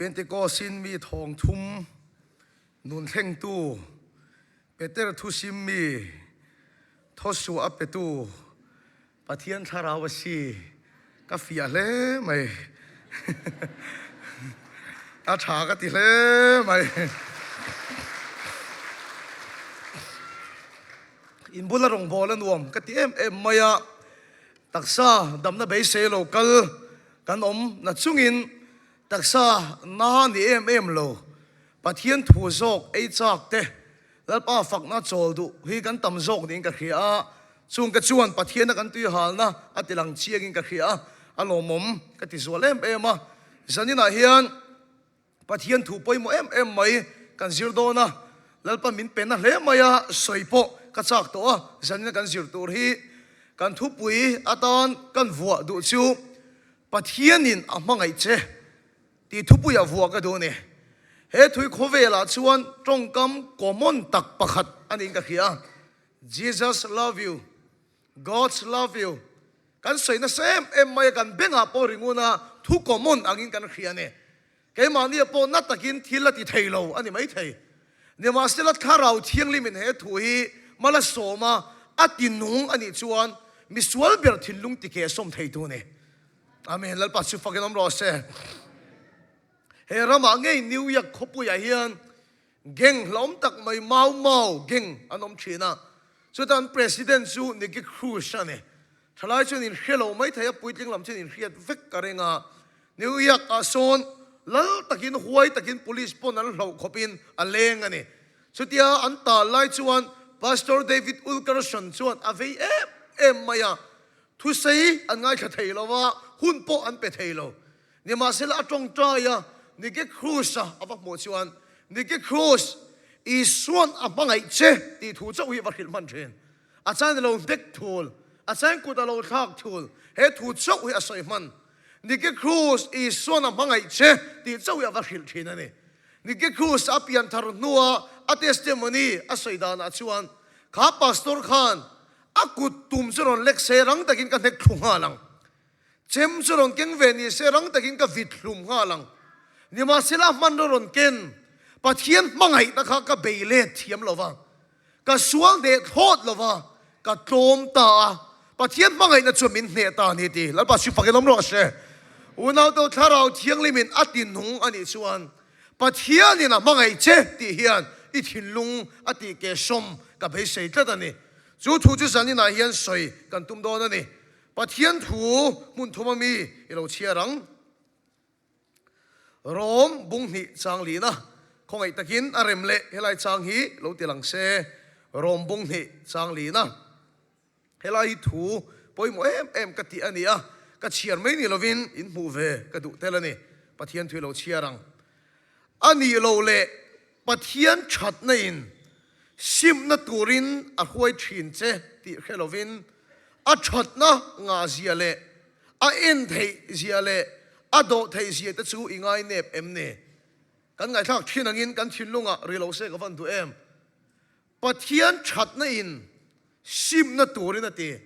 Pentecost-in mi thawng thum nun thlengtu, Peter thusim mi, thawsuah a petu Pathian thlarau a si. Ka fiah hle mai. A tha ka ti hle mai. In bula rawngbâwl a nuam ka ti em em mai a, taksa damna beisei lo kal kan awm na chungin taksa na ni em em lo Pathian thu zawk ei chak te Lalpa fakna chawl duh hi kan tam zawk niin ka hria a, chung ka chuan Pathiana kan tui halna a ti lang chiangin ka hria a, a lawmawm ka ti zual em em a. Zaninah hian Pathian thu pawimawh em em mai kan zir dawn a, Lalpa min pe na hle mai a, sawi pawh ka chak tawh a, zanina kan zir tur hi kan thupui atan kan vuah duh chu Pathianin a hmangaih che. Tih thupuiah vuah ka duh a ni. He thui khawvelah chuan tawngkam common tak pakhat a niin ka hria a, Jesus love you, God's love you. Kan sawi nasa em em mai a, kan bengah pawh ringun a, thu common angin kan hria a ni. Keimahnia pawh na takin thil a ti thei lo a ni maithei. Nimahsela Thlarau Thianghlimin he thu hi mal a sawm a, a ti nung a nih chuan misual ber thinlung tikeh sawm theitu a ni. Amen. Lalpa chu fakin awm rawh se. He ramah ngei New York khawpuiah hian gang hlawm tak mai Mau Mau gang an awm thin a. Chuta an president chu Nicky Cruz a ni. Thalai chuan in hre lo mai thei a, puitling lam chuan in hriat vek ka ring a. New York ah sawn lal takin huai takin police pawn an hlauh khawpin a leng a ni. Chutia an tal lai chuan Pastor David Wilkerson chuan a vei em em mai a. Thusei an ngaithla thei lo a, hun pawh an pe thei lo. Nimahsela a tawngtai a, Nike Cruz-a a va hmuh chuan, Nike Cruz, Isua'n a hmangaih che tih thu chauh hi a va hrilh hman thin. A chang a lo hnek thul, a chang kut a lo thlak thul, he thu chauh hi a sawi hman. Nike Cruz, Isua'n a hmangaih che tih chauh hi a va hrilh thin a ni. Nike Cruz a pian thar hnua a testimony a sawi danah chuan, kha pastor khan A kut tum chu rawn lek se rang takin ka hnek thlu nghal ang. Chem chu rawn keng ve ni se rang takin ka vit hlum nghal ang. Nimahsela hmanraw rawn ken Pathian hmangaihna kha ka bei let thiam lo va, ka sual hneh thlawt lo va, ka tlawm ta a, Pathian hmangaihna chuan min hneh ta a ni ti Lalpa si fakin awm rawh se. Unaute Thlarau Thianghlimin a ti nung a nih chuan Pathianin a hmangaih che tih hian i thinlung a tih ke sawm ka beisei tlat a ni. Chu thu chu zaninah hian sawi kan tum dawn a ni. Pathian thu hmun thum ami i lo chhiar ang. Rom bung hnih chang lina khawngaih takin a rem leh helai chang hi lo ti lang se. Rom bung hnih chang lina helai hi thu pawimawh em em ka tih a ni a, ka chhiar mai ni lovin in hmuh ve ka duh tel a ni. Pathian thu i lo chhiar ang. A nih loh leh Pathian thatna in simna turin a hruai thin che tih hre lovin a thatna ngah zia leh a en theih zia leh a dawh theih zia te chu i ngai nep em ni? Kan ngaihthlak thin angin kan thinlungah ri lo se ka van duh em? Pathian thatna in simna turin a ti.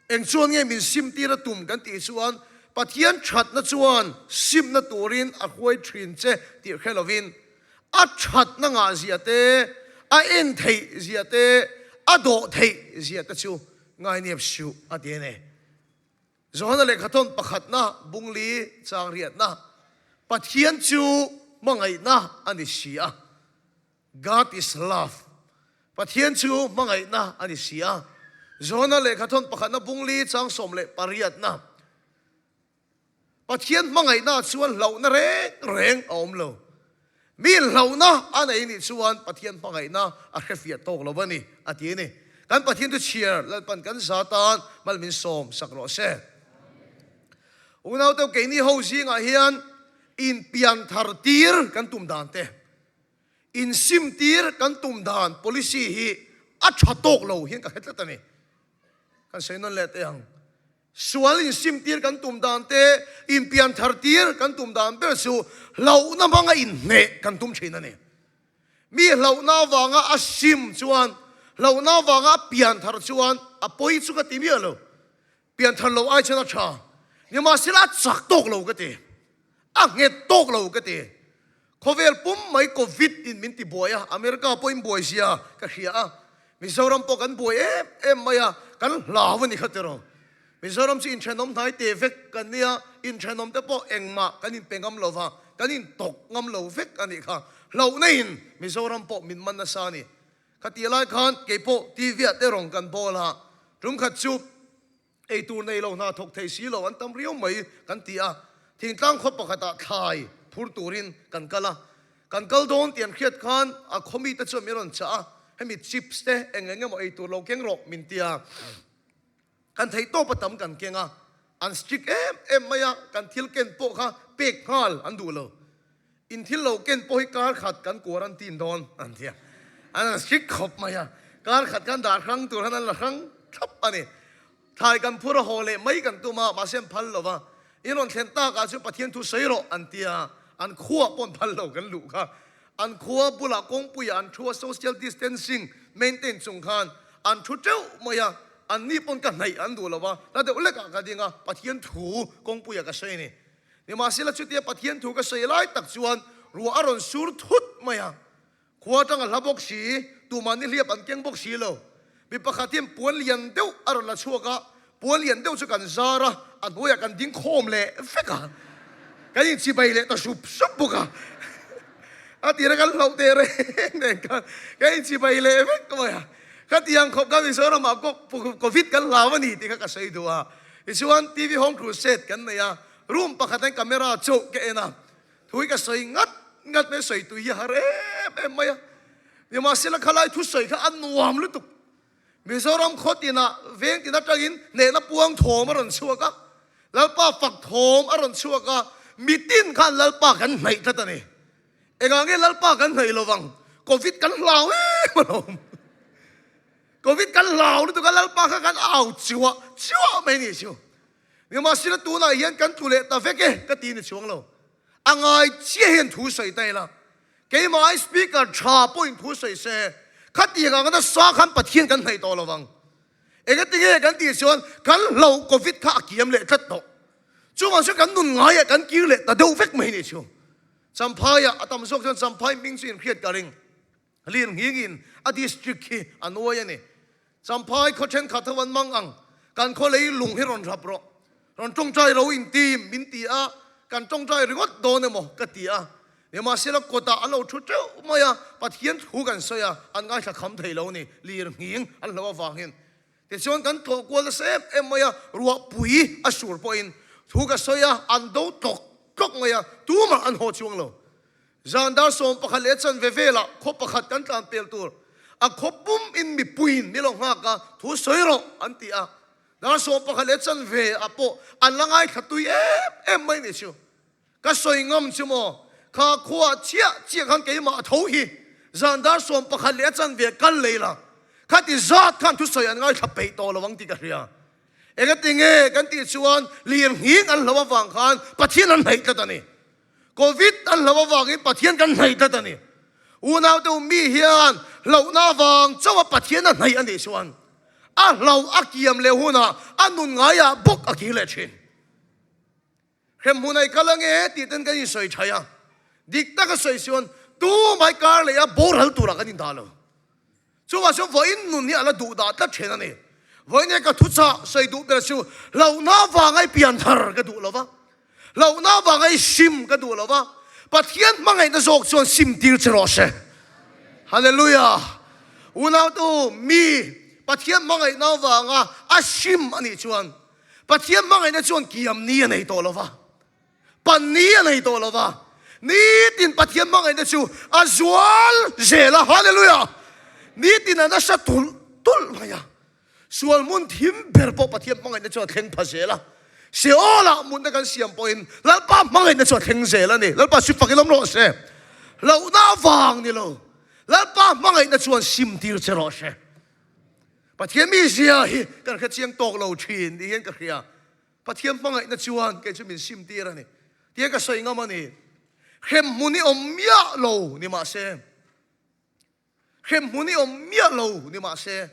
Eng chuan nge min sim tir a tum kan tih chuan Pathian thatna chuan simna turin a hruai thin che tih hre lovin a thatna ngah zia te, a en theih zia te, a dawh theih zia te chu ngainiap suh a ti a ni. Johana lehkhathawn pakhatna bungli chang riatna Pathian chu hmangaihna a ni si a. God is love. Pathian chu hmangaihna a ni si a. Johana lehkhathawn pakhatna bungli chang 18na. Pathian hmangaihna chuan hlauhna reng reng a awm lo. Mi hlauhna a nei nih chuan Pathian hmangaihna a hrefiah tawk lo a ni, a ti a ni. Kan Pathian chu chhiar Lalpan kan za tan mal min sawm sak rawh se. Unaute keini ho zingah hian inpianthar tir kan tum dan te, Insimtir kan tum dan policy hi a tha tawk lo hian ka hre tlat a ni. Kan sawi nawn leh teh ang. Sual insimtir kan tum dan te, inpianthar tir kan tum dan ber chu hlauhna hmanga inhneh kan tum thin a ni. Mi hlauhna avanga a sim chuan, hlauhna avanga a pianthar chuan a pawi chu ka ti miah lo. Pianthar lo ai chuan a tha. Nimahsela a chak tawk lo ka ti. A nghet tawk lo ka ti. Khawvel pum mai Covid in min ti buai a, America pawhin buai zia ka hria a, Mizoram pawh kan buai em em mai a, kan hlau a ni kha tiraw. Mizoram chu inthenawm hnai te vek kan nia, inthenawm te pawh engmah kan inpe ngam lo va, kan intawk ngam lo vek a nih kha. Hlauhna in Mizoram pawh min man nasa a ni. Khatih lai khan keipawh TV ah te rawng kan bawl a, tum khat chu Eitur nei lo hna thawk thei si lo an tam riau mai kan ti a, thingtlang khaw pakhatah thlai phur turin kan kal a. Kan kal dawn tih an hriat khan a khaw mite chuan min rawn chah a, hemi chips te eng eng emaw eitur lo keng rawh min ti a. Kan theih tawp a tam kan keng a, an strict em em mai a, kan thil ken pawh kha pek nghal an duh lo. In thil lo ken pawh hi kar khat kan quarantine dawn an ti a, an han strict khawp mai a, kar khat khan dah hrang tur khan an la hrang thlap a ni. Thlai kan phur a haw leh mai kan tum a, mahse an phal lo va, in rawn thlen takah chuan Pathian thu sawi rawh an ti a, an khuaah pawh an phal lo kan luh kha. An khua bulah kawngpuiah an thu a, social distancing maintain chung khan an thu teuh mai a, an ni pawn ka hnaih an duh lo va, hla deuh lekah ka ding a, Pathian thu kawngpuiah ka sawi a ni. Nimahsela chutia Pathian thu ka sawi lai tak chuan ruah a rawn sur thut mai a, khua atang a hla bawk si, tumah nihliap an keng bawk si lo. Mi pakhat hian puan lian deuh a rawn la chhuak a, puan lian deuh chu kan zar a, a hnuaiah kan ding khawm leh vek a, kan inchibai leh ta sup sup bawk a. A tira kan hlauh teh reng nen khan kan inchibai leh vek mai a. Khatiang khawp kha Mizoramah Covid kan hlau a ni tih kha ka sawi duh a. Tichuan TV Home Crusade kan nei a, room pakhat hian camera chauh ka en a, thui ka sawi ngat ngat mai, sawi tui hi a har em em mai a. Nimahsela khalai thusawi kha a nuam lutuk. Mizoram khaw tinah veng tin atangin hnehna puang thawm a rawn chhuak a, Lalpa fak thawm a rawn chhuak a, mitin khan Lalpa kan hnaih tlat a ni. Engah nge Lalpa kan hnaih lovang? Covid kan hlau em alawm. Covid kan hlau lutuk a, Lalpa kha kan au chiuah chiuah mai ni chu. Nimahsela tunah hian kan tlu leh ta vek e ka ti ni chuang lo. A ngai chiah hian thu sawi ta ila. Keimah ai speaker tha pawhin thu sawi se, khatiang ang nasa khan Pathian kan hnaih tawh lovang. Engatinge kan tih chuan kan hloh Covid kha a kiam leh tlat tawh. Chuvang chuan kan nun ngaiah kan kir leh ta deuh vek mai ni chu. Champhaiah a tam zawk chuan Champhai hming chu inhriat ka ring. Lirnghingin a district hi a nuai a ni. Champhai khaw thenkhat ho an mang ang, kan khaw lei lung hi rawn rap rawh, rawn tawngtai ro in ti min ti a, kan tawngtai ringawt dawn emaw ka ti a. Nimahsela kawtah an lo thu teuh mai a, Pathian thu kan sawi a, an ngaithla kham thei lo a ni, lirnghing an hlo avangin. Tichuan kan tlawh kual nasa em em mai a, ruahpui a sur pawhin thu ka sawi a, an do tlawk tlawk mai a, tumah an haw chuang lo. Zan dar 11 leh chanve velah khaw pakhat kan tlan pel tur, a khaw pum in mipuiin ni lo nghak a, thu sawi rawh an ti a. Dar 11 leh chanve ah pawh an la ngaithla tui em em mai ni chu. Ka sawi ngam chu maw, kha khuaah chiah chiah khan keimah a tho hi zan dar 11 leh a chanve kal lei la, khati zat khan thusawi an ngaithla peih tawh lo ang tih ka hria. Engatinge kan tih chuan lirnghing an hlo avang khan Pathian an hnaih tlat a ni. Covid an hlo avangin Pathian kan hnaih tlat a ni. Unaute u mi hian hlauhna avang chauha Pathian a hnaih a nih chuan a hlo a kiam leh hunah a nun ngaiah bawk a kir leh thin. Hremhmun ai kal ange tih ten kan insawi thai a, dik taka sawi chuan tumai kar leh a boral turah kan indah lo. Chuvang chuan vawiin nun hi a la duh dah tlat thin a ni. Vawiin hi ka thuchah sawi duh ber chu hlauhna vanga i pian thar ka duh lo va, hlauhna vanga i sim ka duh lo va, Pathian hmangaihna zawk chuan sim tir che rawh se. Hallelujah! Unautu mi Pathian hmangaihna vanga a sim a nih chuan Pathian hmangaihna chuan kiam ni a nei tawh lo va. Pan ni a nei tawh lo va, nitin Pathian hmangaihna chu a zual zel a, Hallelujah! Nitin a nasa tulh tulh mai a, sual hmun thim ber pawh Pathian hmangaihna chu a thleng pha zel a, Seol-ah mutna kan siam pawhin Lalpa hmangaihna chu a thleng zel a ni. Lalpa si fak ilawm rawh se. Lohna avang ni lo, Lalpa hmangaihna chuan sim tir che rawh se. Pathian mizia hi kan hre chiang tawk lo thin ni hian ka hria. Pathian hmangaihna chuan kei chu min sim tir a ni. Tia ka sawi ngam a ni. Hremhmun i awm miah lo ni mah se, hremhmun i awm miah lo ni mah se,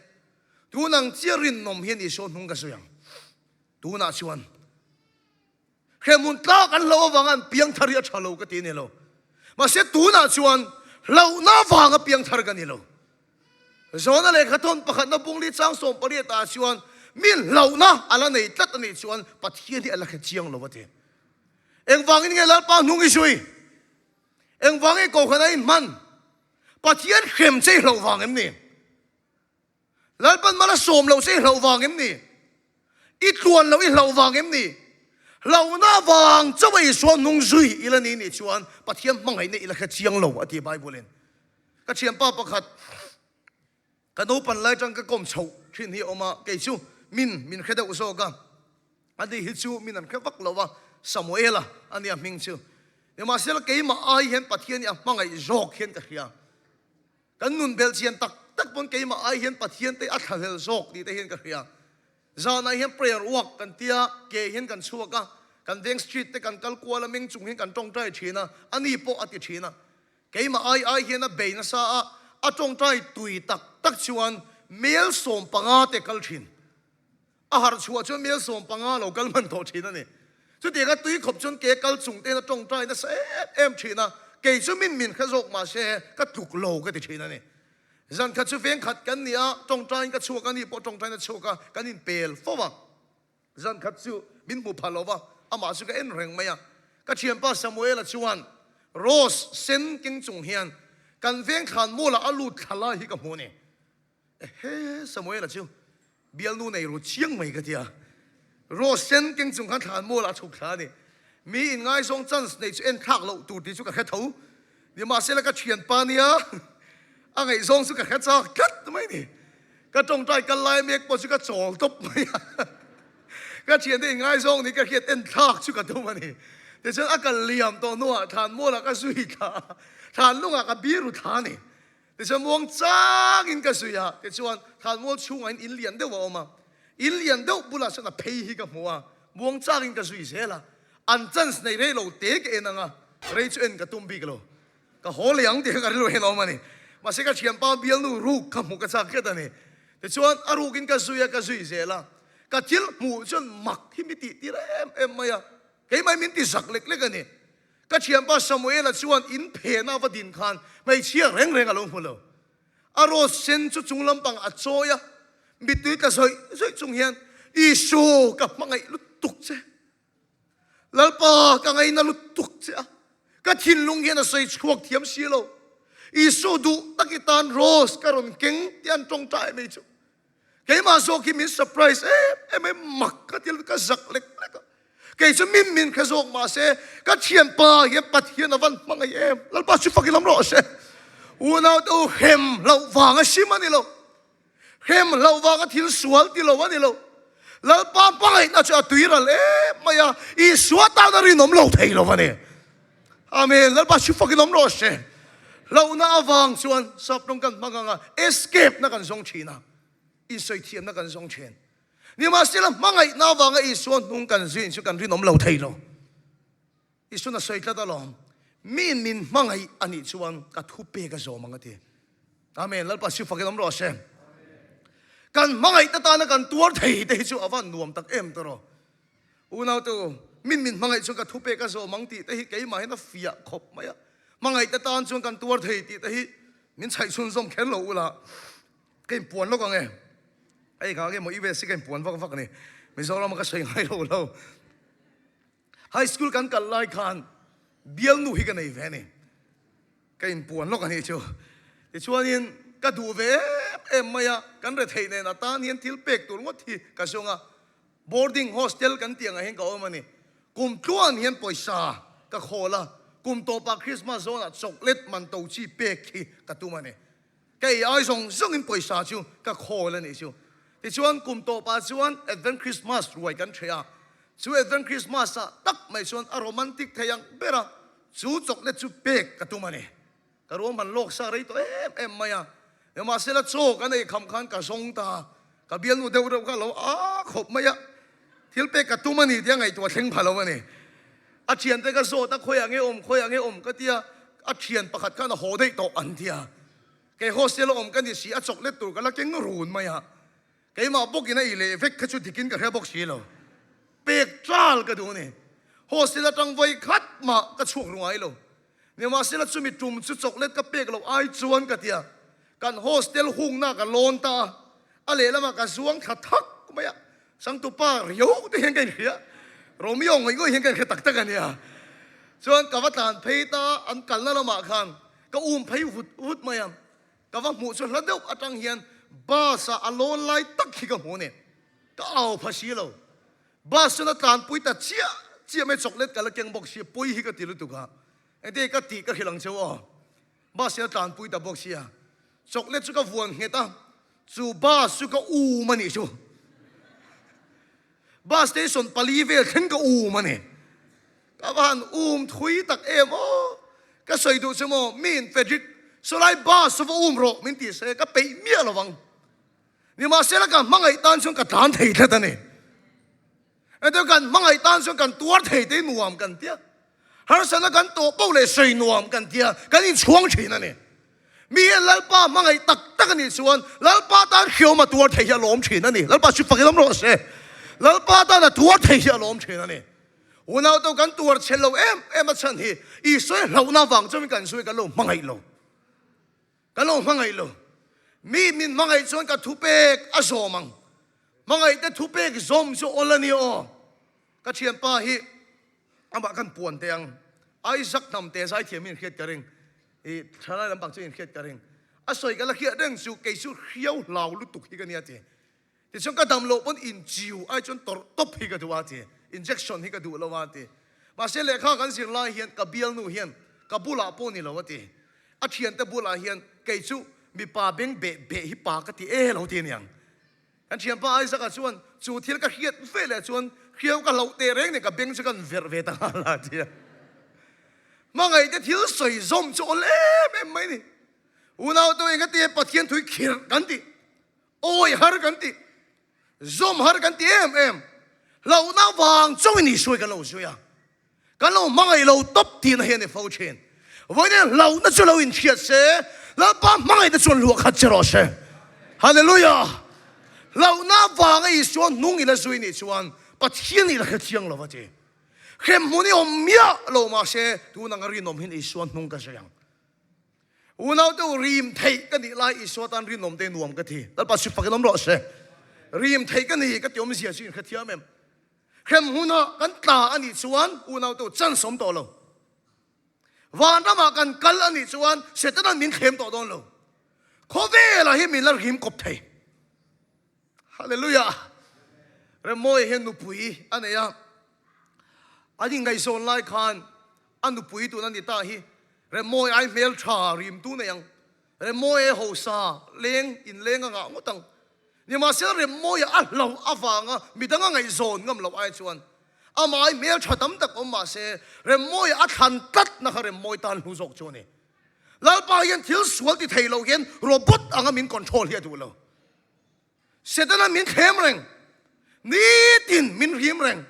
tun ang chiah rinawm hian Isua hnung ka sawi ang. Tunah chuan hremhmun tlak an hloh avanga an piang thar hi a tha lo ka ti a ni lo. Mahse tunah chuan hlauhna vanga piangthar ka ni lo. Zawhna lehkhathawn pakhatna bungli chang 18 ah chuan mi hlauhna a la nei tlat a nih chuan Pathian hi a la hre chiang lo a ti. Engvangin nge Lalpa hnung i zui? Engvangin kohhran a inhman? Pathian hrem che i hlauh vang em ni? Lalpan mal a sawm loh che i hlauh vang em ni? I tluan loh i hlauh vang em ni? Hlauhna vang chauh a Isua hnung zui i la ni nih chuan Pathian hmangaihna i la hre chiang lo a ti Bible in. Ka thianpa pakhat ka naupan lai tang ka kawm chhoh thin hi a awm a, kei chu min min hre deuh zawk a, ani hi chu min an hre vak lo a, Samuela a nia hming chu. Nimahsela keimah ai hian Pathian hi a hmangaih zawk hian ka hria. Kan nun belh chian tak tak pawn keimah ai hian Pathian te a thlahlel zawk tih te hian ka hria. Zanah hian prayer walk kan tia, ke hian kan chhuak a, kan veng street te kan kal kual a, meng chung hian kan tawngtai thin a, ani pawh a ti thin a. Keimah ai ai hian a bei nasa a, a tawngtai tui tak tak chuan mel 15 te kal thin. A harh chhuah chuan mel 15 lo kal hman tawh thin a ni. Chutianga tui khawp chuan ke kal chung tein a tawngtai nasa em em thin a, kei chu min min hre zawk mah se ka tluk lo ka ti thin a ni. Zan khat chu veng khat kan ni a, tawngtaiin ka chhuak a, ni pawh tawngtaiin a chhuak a, kan inpel fo a. Zan khat chu min hmu pha lo va, amah chu ka en reng mai a. Ka thianpa Samuela chuan rose sen keng chung hian kan veng thlan mualah a lut thla lai hi ka hmu a ni. Ehe, Samuela chu bialnu nei ru chiang mai ka ti a. Rose sen keng chung khan thlan mualah a chhuk thla a ni. Mi inngaizawng chance nei chu en thlak loh tur tih chu ka hre tho. Nimahsela ka thianpa nia a ngaihzawng chu ka hre chak tlat mai ni. Ka tawngtai kal lai mek pawh chu ka chawl tawp mai a. Ka thiante inngaizawng nih ka hriat en thlak chu ka tum a ni. Tichuan a kal liam tawh hnuah thlan mualah ka zui thla a, thlan lungah ka bir ru thla a ni. Tichuan muang changin ka zui a, tichuan thlanmual chhungah hian in lian deuh a awm a, in lian deuh bulah chuan a phei hi ka hmu a, muang changin ka zui zel a, an chance nei rei lo te ka en ang a, rei chu en ka tum bik lo, ka haw leh ang tih kha ka rilru hian a awm a ni. Mahse ka thianpa bialnu ruk ka hmuh ka chak hret a ni. Tichuan a rukin ka zui a, ka zui zel a, ka thil hmuh chuan mak hi mi tih tir em em mai a, keimah hi min ti zak lek lek a ni. Ka thianpa Samuela chuan in phehna a va din khan hmeichhia reng reng a lo hmu lo. A rose sen chu chung lampang a chawi a, mittui tla zawih zawih chung hian, Isu, ka hmangaih lutuk che. Lalpa, ka ngaina lutuk che a. Ka thinlung hian a sawi chhuak thiam si lo. Isu duh tak i tan rose ka rawn keng tih an tawngtai mai chu. Keimah zawk hi min surprise em em mai, mak ka ti ka zak lek lek a. Kei chu min min hre zawk mah se ka thianpa hian Pathian a van hmangaih em. Lalpa chu fak i lam rawh se. Unau te u hrem loh vang a sim a ni lo. Hrem loh vang a thil sual ti lo a ni lo. Lalpa hmangaihna chu a tui ral em mai a, Isua tan a rinawm lo thei lo a ni. Amen. Lalpa chu fak i lam rawh se. Hlauhna avang chuan sap rawng kan hmang ang a, escape na kan zawng thin a, insawi thiamna kan zawng thin. Nimahsela hmangaihna avanga Isua hnung kan zuiin chu kan rinawm lo thei lo. Isuan a sawi tlat alawm, miin min hmangaih a nih chuan ka thu pek a zawm ang a ti. Amen. Lalpa chu fak i lam rawh se. Kan hmangaihna tana kan tuar thei te hi chu a van nuam tak em tawh rawh. Unaute u, min min hmangaih chuan ka thupek a zawm ang tih te hi keimah hian a fiah khawp mai a. Hmangaihte tan chuan kan tuar thei tih te hi min chhaih chhunzawm kher lo ula, ka inpuan lawk ang e. Hei kha nge maw US hi ka inpuan vak vak a ni. Mizoram a ka sawi ngai lo lo. High school kan kal lai khan bialnu hi ka nei ve a ni. Ka inpuan lawk a nih chu. Tichuanin ka duh ve em em mai a, kan retheih nen atan hian thil pek tur ngawt hi ka zawng a. Boarding hostel kan tih angah hian ka awm a ni. Kum tluan hian pawisa ka khawl a, kum tawpah Christmas zawnah chocolate man to chi pek hi ka tum a ni. Ka ei ai zawng zawngin pawisa chu ka khawl a nih chu. Tichuan kum tawpah chuan Advent Christmas ruai kan ṭheh a, chu Advent Christmas ah tak mai chuan a romantic thei ang ber a, chu chocolate chu pek ka tum a ni. Ka ruahman lawk sa rei tawh em em mai a, nimahsela chaw kan ei kham khan ka zawng ta, ka bialnu deuh reuh kha a lo a khawp mai a, thil pek ka tum a ni tia ngaihtuah thleng pha lo a ni. A thiante ka zawt a, khawiah nge awm, khawiah nge awm ka tia, a thian pakhat khan a haw daih tawh an tia. Kei hostel a awm ka ni si, a chocolate tur ka la keng run mai a, keimah bawkin a ei leh vek kha chu dikin ka hre bawk si lo. Pek ṭal ka duh a ni. Hostel atang vawi khat mah ka chhuak ru ngai lo. Nimahsela chumi tum chu chocolate ka pek loh ai chuan ka ti a, kan hostel hungna ka lawn ta a, a lehlamah ka zuang thla thak mai a, Sangtupa riau te hian ka inhria, Romeo ngawih ngawih hian ka inhria tak tak a nia. Chuan ka va tlan phei ta, an kalna lamah khan ka um phei vut vut mai a, ka va hmuh chu hla deuh atang hian bus ah a lawn lai tak hi ka hmu a ni, ka au pha si lo. Bus chuan a tlanpui ta chiah chiah mai, chocolate ka la keng bawk sia, pawi hi ka ti lutuk a, engtin nge ka tih ka hrilh ang cheu aw. Bus hian a tlanpui ta bawk sia, chocolate chu ka vuan nghet a, chu bus chu ka um a nih chu. Bus station pali vel thleng ka um a ni. Ka va han um thui tak em aw. Ka sawi duh chu maw, mi in Frederick, sawlai bus chu va um rawh min ti se, ka peih miah lo vang. Nimahsela ka hmangaih tan chuan ka tlan thei tlat a ni. Engtin kan hmangaih tan chuan kan tuar thei te nuam kan tia. Harsatna kan tawh poh leh sawi nuam kan tia, kan inchhuang thin a ni. Mi hian Lalpa hmangaih tak tak a nih chuan Lalpa tan hriawm a tuar thei hi a lawm thin a ni. Lalpa chu fakin awm rawh se. Lalpa tan a tuar thei hi a lawm thin a ni. Unau to kan tuar chhe lo em em a chhan hi Isua hlauhna vang chuan kan sawi kan lo hmangaih lo. Kan lo hmangaih lo. Mi min hmangaih chuan ka thupek a zawm ang. Hmangaih te thupek zawm chu awl a ni aw. Ka thianpa hi amah kan puan teh ang. Isaac hnam te zaithiam hi inhriat ka ring. I thalai lampang chu inhriat ka ring. A sawi ka la hriat reng chu kei chu hriau hlau lutuk hi ka nia ti. Tichuan ka dam loh pawn inchiu ai chuan tawrh tawp hi ka duh a ti, injection hi ka duh lo a ti. Mahse lehkha kan zir lai hian ka bialnu hian ka bulah pawh ni lo a ti. A thiante bulah hian kei chu mipa beng beh beh hi pa ka ti e lo ti aniang. Kan thianpa Isaac-a chuan chu thil ka hriat ve leh chuan hriau ka hlauh teh reng nen ka beng chu kan verh ve ta nghal a ti a. Hmangaihte thil sawi zawm chu awl em em mai ni. Unau te engati nge Pathian thui khirh kan tih? Awi har kan ti, zawm har kan ti em em. Hlauhna vang chauhin Isua kan lo zui a, kan lo hmangaih lo tawp tihna hi a ni fo thin. Vawiin hlauhna chu lo inhriat se, Lalpa hmangaihna chuan luah khat che rawh se. Hallelujah! Hlauhna vanga Isua hnung i la zui nih chuan Pathian i la hre chiang lo va ti. Hremhmun i awm miah lo mahse tun anga rinawm hian Isua hnung ka zui ang. Unau te u rim theih ka nih lai Isua tan rinawm te nuam ka ti. Lalpa si fakin awm rawh se. Rim theih ka ni ka ti awmzia chu inhre thiam em? Hrem huna kan tla a nih chuan unau te u chance awm tawh lo. Vanramah kan kal a nih chuan Setanan min thlem tawh dawn lo. Khawvelah hi min la rim kawp thei. Hallelujah! Remmawia hian nupui a nei a, an inngaihzawn lai khan a nupui tun a ni ta hi Remmawia ai hmel tha rim tu nei ang, Remmawia hausa leng inleng a ngah ngawt ang. Nimahsela Remmawia a hlauh avanga midang a ngaihzawn ngam loh ai chuan amah ai hmel tha tam tak awm mahse Remmawia a thlan tlatna kha Remmawia tan hlu zawk chu a ni. Lalpa hian thil sual ti thei lo hian robot anga min control hi a duh lo. Setana min thlem reng, nitin min rim reng.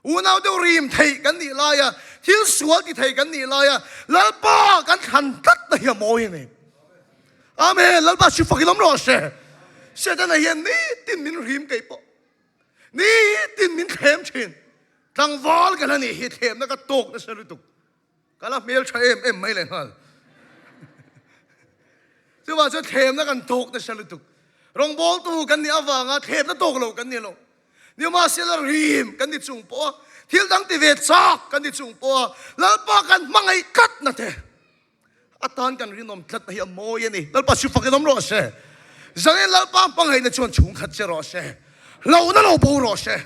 Unau deuh rim theih kan nih laia, thil sual ti thei kan nih laia, Lalpa kan thlan tlat na hi a mawi a ni. Amen. Lalpa si fak in awm rawh se. Setana hian nitin min rim kei pawh. Nitin min thlem thin. Tlangval kan a nih hi thlemna ka tawk nasa lutuk. Ka la hmel tha em em mai leh nghal. Chuvang chuan thlemna kan tawk nasa lutuk. Rawngbawltu kan nih avanga thlemna tawk lo kan ni lo. Nimahsela rim kan ni chung pawh a, thil dang ti ve chak kan ni chung pawh a, Lalpa kan hmangaih tlatna te atan kan rinawm tlatna hi a mawi a ni. Lalpa chu fakin awm rawh se. Zanin Lalpa hmangaihna chuan chhungkhat che rawh se. Hlauhna lo bo rawh se.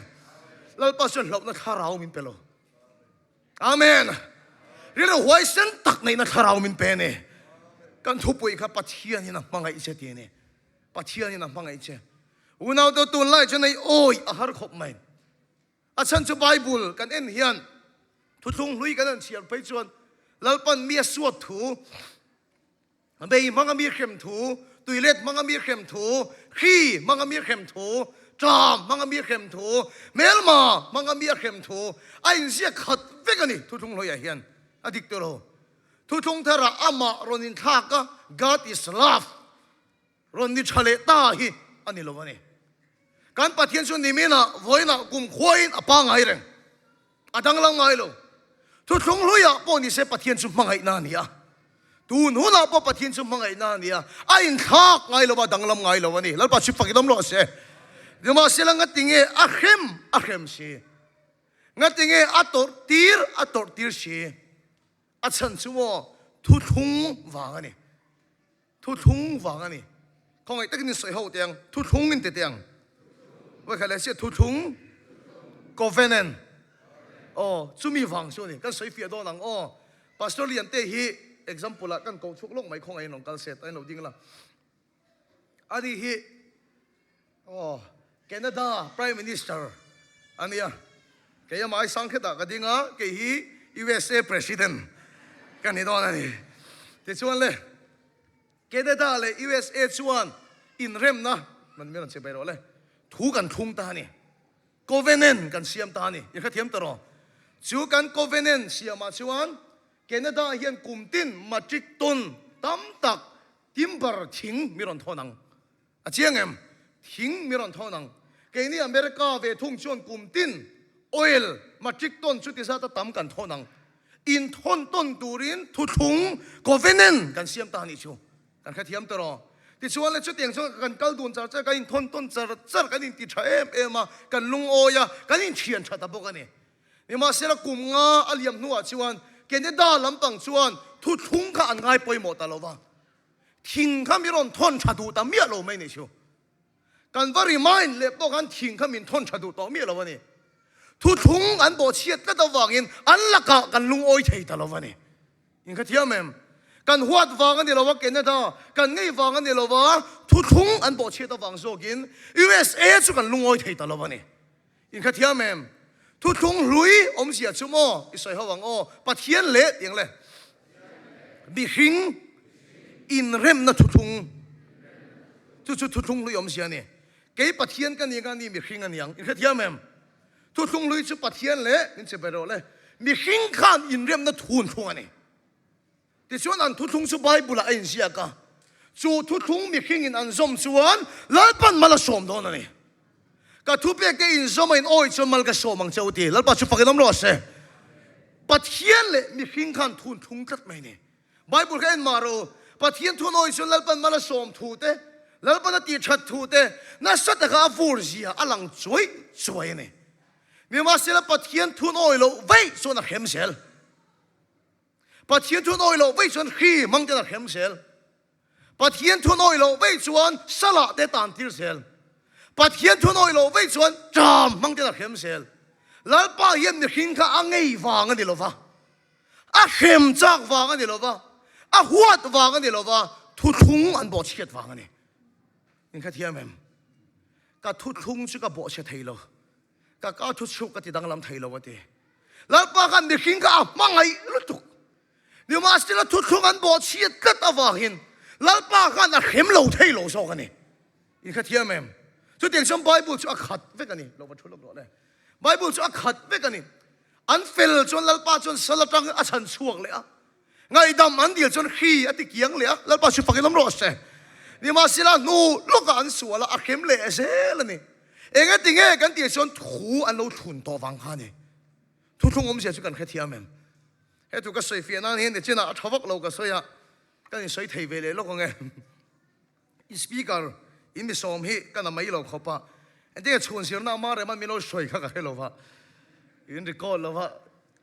Lalpa chuan hlauhna thlarau min pe lo. Amen. Rilru huaisen tak neihna thlarau min pe a ni. Kan thupui kha Pathianin a hmangaih che ti a ni. Pathianin a hmangaih che. Unaute tunlai chuan hei awi a har khawp mai. A chhan chu Bible kan en hian thuthlung hlui kan han chhiar phei chuan Lalpan mi a suat thu Mei hmanga mi hrem thu, tuilet hmanga mi hrem thu, hri hmanga mi hrem thu, ṭam hmanga mi hrem thu, hmelma hmanga mi a hrem thu a inziak khat vek a ni Thuthlung Hlawia hian a dik tawh lo. Thuthlung tharah amah rawn inthlak a, God is love rawn ni ṭha leh ta hi a ni lo a ni. Kan Pathian chu niminah, vawiinah, kumkhuain a pangngai reng. A danglam ngai lo. Thuthlung hluiah pawh ni se Pathian chu hmangaihna a ni a. Tun hunah pawh Pathian chu hmangaihna a ni a, a inthlak ngai lo a, danglam ngai lo a ni. Lalpa chu fak i dawm rawh se. Nimahsela ngatinge a hrem a hrem si? Ngatinge a tawrh tir a tawrh tir si? A chhan chu maw thuthlung vang a ni. Thuthlung vang a ni. Khawngaih takin in sawi ho teh ang. Thuthlung in ti teh ang. Vawikhat leh chiah thuthlung covenant. Aw, chumi vang chu a ni. Kan sawi fiah dawn ang aw. Pastor Liante hi example ah kan koh chhuak lawk mai khawngaih in rawn kal se ta in lo ding la. Ani hi aw Canada Prime Minister a nia. Kei amah ai sang khetah ka ding a, kei hi USA President ka ni dawn a ni. Tichuan le, Canada leh USA chuan inremna, man mi rawn che bai rawh le, thu kan thlung ta a ni. Covenant kan siam ta a ni. I hrethiam ta rawh. Chu kan covenant siamah chuan Canada hian kum tin matric ton tam tak timber thing mi rawn thawn ang. A chiang em? Thing mi rawn thawn ang. Keini America ve thung chuan kum tin oil matric ton chuti zata tam kan thawn ang. Inthawn tawn turin thuthlung, covenant, kan siam ta a nih chu. Kan hrethiam ta rawh. Tichuan le chutiang chuan kan kal dun char char, kan inthawn tawn char char, kan inti tha em em a, kan lungawi a, kan inthian tha ta bawk a ni. Nimahsela kum nga a liam hnuah chuan Canada lampang chuan thuthlung kha an ngai pawimawh ta lo va. Thing kha mi rawn thawn tha duh ta miah lo mai ni chu. Kan va remind leh pawh khan thing kha min thawn tha duh tawh miah lo a ni. Thuthlung an bawhchhiat tlat avangin an lakah kan lungawi thei ta lo a ni. In kha thiam em? Kan huat vang a ni lo a Canada, kan ngei vang a ni lo a, thuthlung an bawhchhiat avang zawkin USA chu kan lungawi thei ta lo a ni. In kha thiam em? Thuthlung hlui awmzia chu maw i sawi ho ang aw, Pathian leh tiang le mihring inremna thuthlung chu chu thuthlung hlui awmzia a ni. Kei Pathian ka ni anga ni mihring a ni ang. In hre thiam em? Thuthlung hlui chu Pathian leh min che ber rawh le mihring khan inremna thun thlung a ni. Tichuan an thuthlung chu Bible-ah a inziak a, chu thuthlung mihringin an zawm chuan Lalpan mal a sawm dawn a ni. Ka thupekte inzawm a in awih chuan mal ka sawm ang che u ti. Lalpa chu fakin awm rawh se. Pathian leh mihring khan thun thlung tlat mai a ni. Bible kha en mah rawh u. Pathian thun awih chuan Lalpan mal a sawm thu te, Lalpan a tih that thu te nasa taka a vur zia a lang chuai chuai a ni. Nimahsela Pathian thun awih loh vaih chuan a hrem zel. Pathian thu nawi loh vei chuan hri hmang ten a hrem zel. Pathian thu nawi loh vei chuan salah te tan tir zel. Pathian thu nawi loh vei chuan ṭam hmang ten a hrem zel. Lalpa hian mihring kha a ngei vang a ni lo va, a hrem chak vang a ni lo va, a huat vang a ni lo va, thuthlung an bawhchhiat vang a ni. In hrethiam em? Ka thuthlung chu ka bawhchhe thei lo. Ka ka thu chhuk ka ti danglam thei lo a ti. Lalpa khan mihring kha a hmangaih lutuk. Nimahsela thuthlung an bawhchhiat tlat avangin Lalpa khan a hrem lo thei lo zawk a ni. In hrethiam em? Chutiang chuan Bible chu a khat vek a ni. Lo va thu lawk rawh le. Bible chu a khat vek a ni. An fel chuan Lalpa chuan sal atang a chhan chhuak leh a. Ngaihdam an dil chuan hri a ti kiang leh a, Lalpa chu fakin awm rawh se. Nimahsela hnu lawkah an sual a, a hrem leh zel a ni. Engati nge kan tih chuan thu an lo thlun tawh vang kha a ni. Thuthlung awmzia chu kan hrethiam em? He thu ka sawi fiah nan hian nichinah a tha vak lo ka sawi a, kan insawi thei ve leh lawk ang e. Speaker, in mi sawm hi ka na mai lo khawp a, engtin nge chhun zirna ama rem a min lo sawi kha ka hre lo va, in record lo va,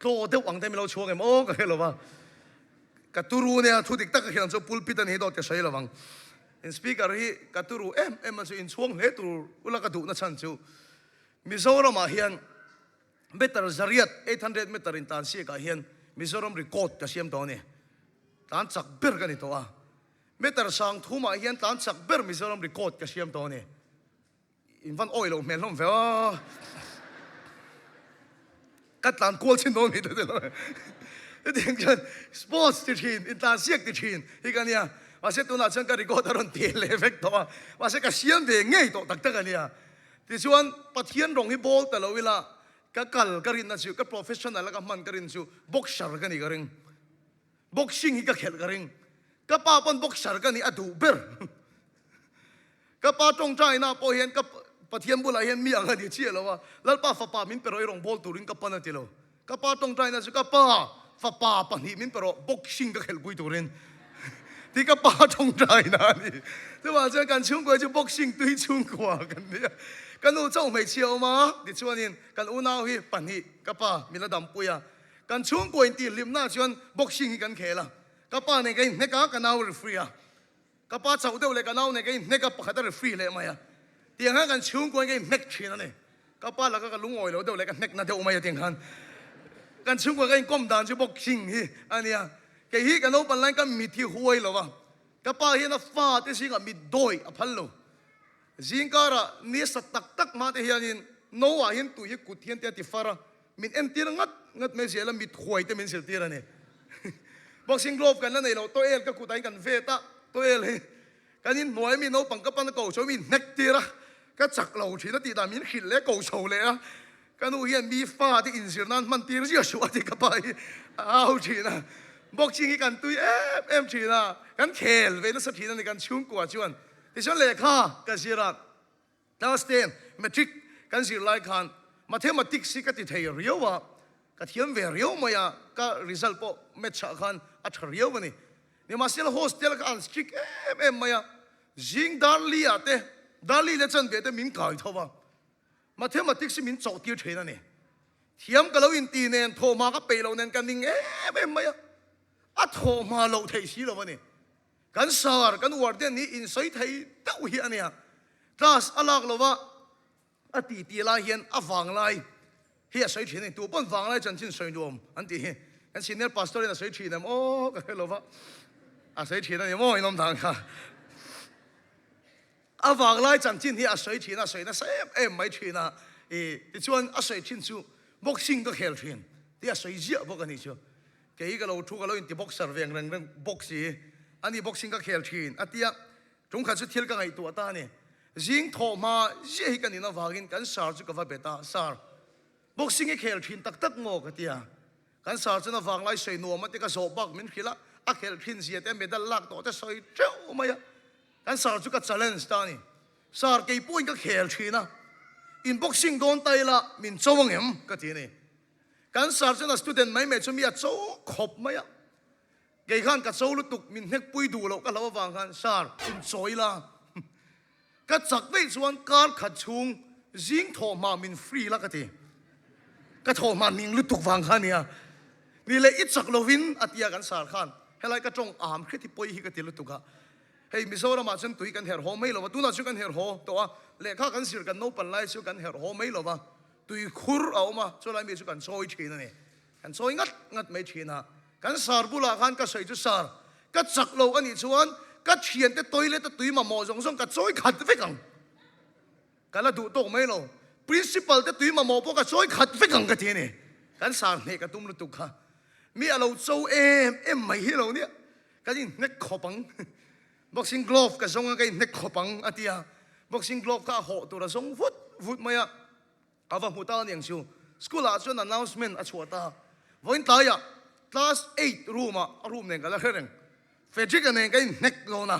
tlaw deuh ang te min lo chhuang em aw ka hre lo va, ka turu nia thu dik tak ka hrilh ang chu pulpit a ni hi dawt ka sawi lo vang. In speaker hi ka turu em em a chu in chhuang hle tur ula ka duhna chhan chu Mizoramah hian meter zariat 800 meter in tan siakah hian Mizoram record ka siam tawh a ni, tan chak ber ka ni tawh a. Meter sang thumah hian tlan chak ber Mizoram record ka siam tawh a ni. In van awih loh hmel hlawm ve aw. Ka tlan kual chin dawn mi te te lo. Hetiang chuan sports ti thin, intlan siak ti thin hi ka nia. Mahse tunah chuan ka record a rawn tel leh vek tawh a. Mahse ka siam ve ngei tawh tak tak a nia. Tichuan Pathian rawng hi bawl ta lo ila ka kal ka rinna chu ka professional a ka hman ka rin chu boxer ka ni ka ring. Boxing hi ka khelh ka ring. Ka pa pawn boxer ka nih a duh ber. Ka pa tawngtaina pawh hian ka Pathian bulah hian mi ang a ni chiah lo a, Lalpa fapa min pe rawih rawng bawl turin ka pan a ti lo. Ka pa tawngtaina chu ka pa fapa pahnih min pe rawh boxing ka khelhpui turin tih ka pa tawngtaina a ni. Chuvang chuan kan chhungkua chu boxing tui chhungkua kan ni a. Ka nu chauh hmeichhia a awm a, tichuanin kan unau hi pahnih ka pa min la dampui a. Kan chhungkua intihhlimnaah chuan boxing hi kan khel a. Ka pa nen ka inhnek a, ka nau referee a. Ka pa chauh deuh leh ka nau nen ka inhnek a, pakhat a referee leh mai a. Tiang khan kan chhungkua in ka inhnek thin a ni. Ka pa laka ka lungawi lo deuh leh ka hnek na deuh mai a tiang khan kan chhungkua ka inkawm dan chu boxing hi a nia. Kei hi ka naupan laiin ka mit hi huai lo a, ka pa hian a fa te zingah mit dawi a phal lo. Zingkarah ni sa tak tak hma te hianin no ah hian tui hi kut hian te a ti far a, min entir ngat ngat mai zel a, mit huai te min zirtir a ni. Boxing glove kan la nei lo, tawel ka kutah hian kan vet a, tawel hi Kan inhnuai mi naupang ka pan a ko chho min hnek tir a, ka chak lo thin a tih dan min hrilh leh ko chho leh a, ka nu hian mi fa te inzir nan hman tir ziah suh a ti ka pa hi a au thin a, boxing hi kan tui em em thin a, kan khel ve nasa thin a ni kan chhungkua chuan tichuan lehkha ka zir a. Class ten matric kan zir lai khan mathematics hi ka ti thei riau a, ka thiam ve riau mai a, ka result pawh maths ah khan a tha riau a ni. Nimahsela hostel kha an strict em em mai a, zing darli ah te, darli leh chanve te min kai tho a, mathematics hi min chawh tir thin a ni. Thiam ka lo inti nen, thawhhma ka peih loh nen ka ning em em mai a, a thawhhma loh theih si lo a ni. Kan sar, kan warden hi insawi thei deuh hi a nia. Class a lak lova a ti tih lai hian a vanglai hi a sawi thin a ni. Tu pawn vanglai chanchin sawi nuam an tih hi kan senior pastor in a sawi thin em aw ka hre lova a sawi thin a ni maw inawm dan kha. A vanglai chanchin hi a sawi thin a, a sawi nasa em em mai thin a. I tichuan a sawi thin chu boxing ka khel thin tih a sawi ziah bawk a nih chu. Kei ka lo thu ka lo inti boxer ve ang reng reng bawk si. Ani boxing ka khel thin a tia ṭungkhat chu thil ka ngaihtuah ta a ni. Zing thawh hma ziah hi ka nin avangin kan sir chu ka va bet a, Sir, boxing i khel thin tak tak maw? ka ti a. Kan sir chuan a vanglai sawi nuam a ti ka zawh bak min hrilh a, a khelh thin zia te medal lak tawh te sawi teuh mai a. Kan sir chu ka challenge ta a ni. Sir, kei pawhin ka khel thin a, in boxing dawn ta ila min cho ang em? ka ti a ni. Kan sir chuan a student mai mai chu mi a cho khawp mai a, kei khan ka cho lutuk min hnek pui duh loh ka hlo avang khan sir in chawi la, ka chak veih chuan kar khat chhung zing thawhhma min free la ka ti, ka thawhhma ning lutuk vang kha nia, ni leh i chak lovin a tia kan sir khan helai ka tawng am hre ti pawi hi ka ti lutuk a, hei Mizoram ah chuan tui kan herh haw mai lo va, tunah chuan kan herh haw tawh a, lehkha kan zir kan naupan lai chu kan herh haw mai lo va. Tui khur a awm a, chulai mi chu kan chawi thin a ni. Kan chawi ngat ngat mai thin a. Kan sar bulah khan ka sawi chu sar, ka chak lo a nih chuan ka thiante toilet a tui mamawh zawng zawng ka chawi khat vek ang. Ka la duh tawk mai lo. Principal te tui mamawh pawh ka chawi khat vek ang ka ti a ni. Kan sar hneh ka tum lutuk kha. Mi a lo cho em em mai hi lo nia. Kan inhnek khawp ang. Boxing glove ka zawng a, ka inhnek khawp ang a ti a. Boxing glove kha a hawh tur a zawng vut vut mai a. A va hmu ta aniang chu. School ah chuan announcement a chhuah ta. Vawiin tlaiah class eight room ah a room nen ka la hre reng. Frederick-a nen ka inhnek dawn a.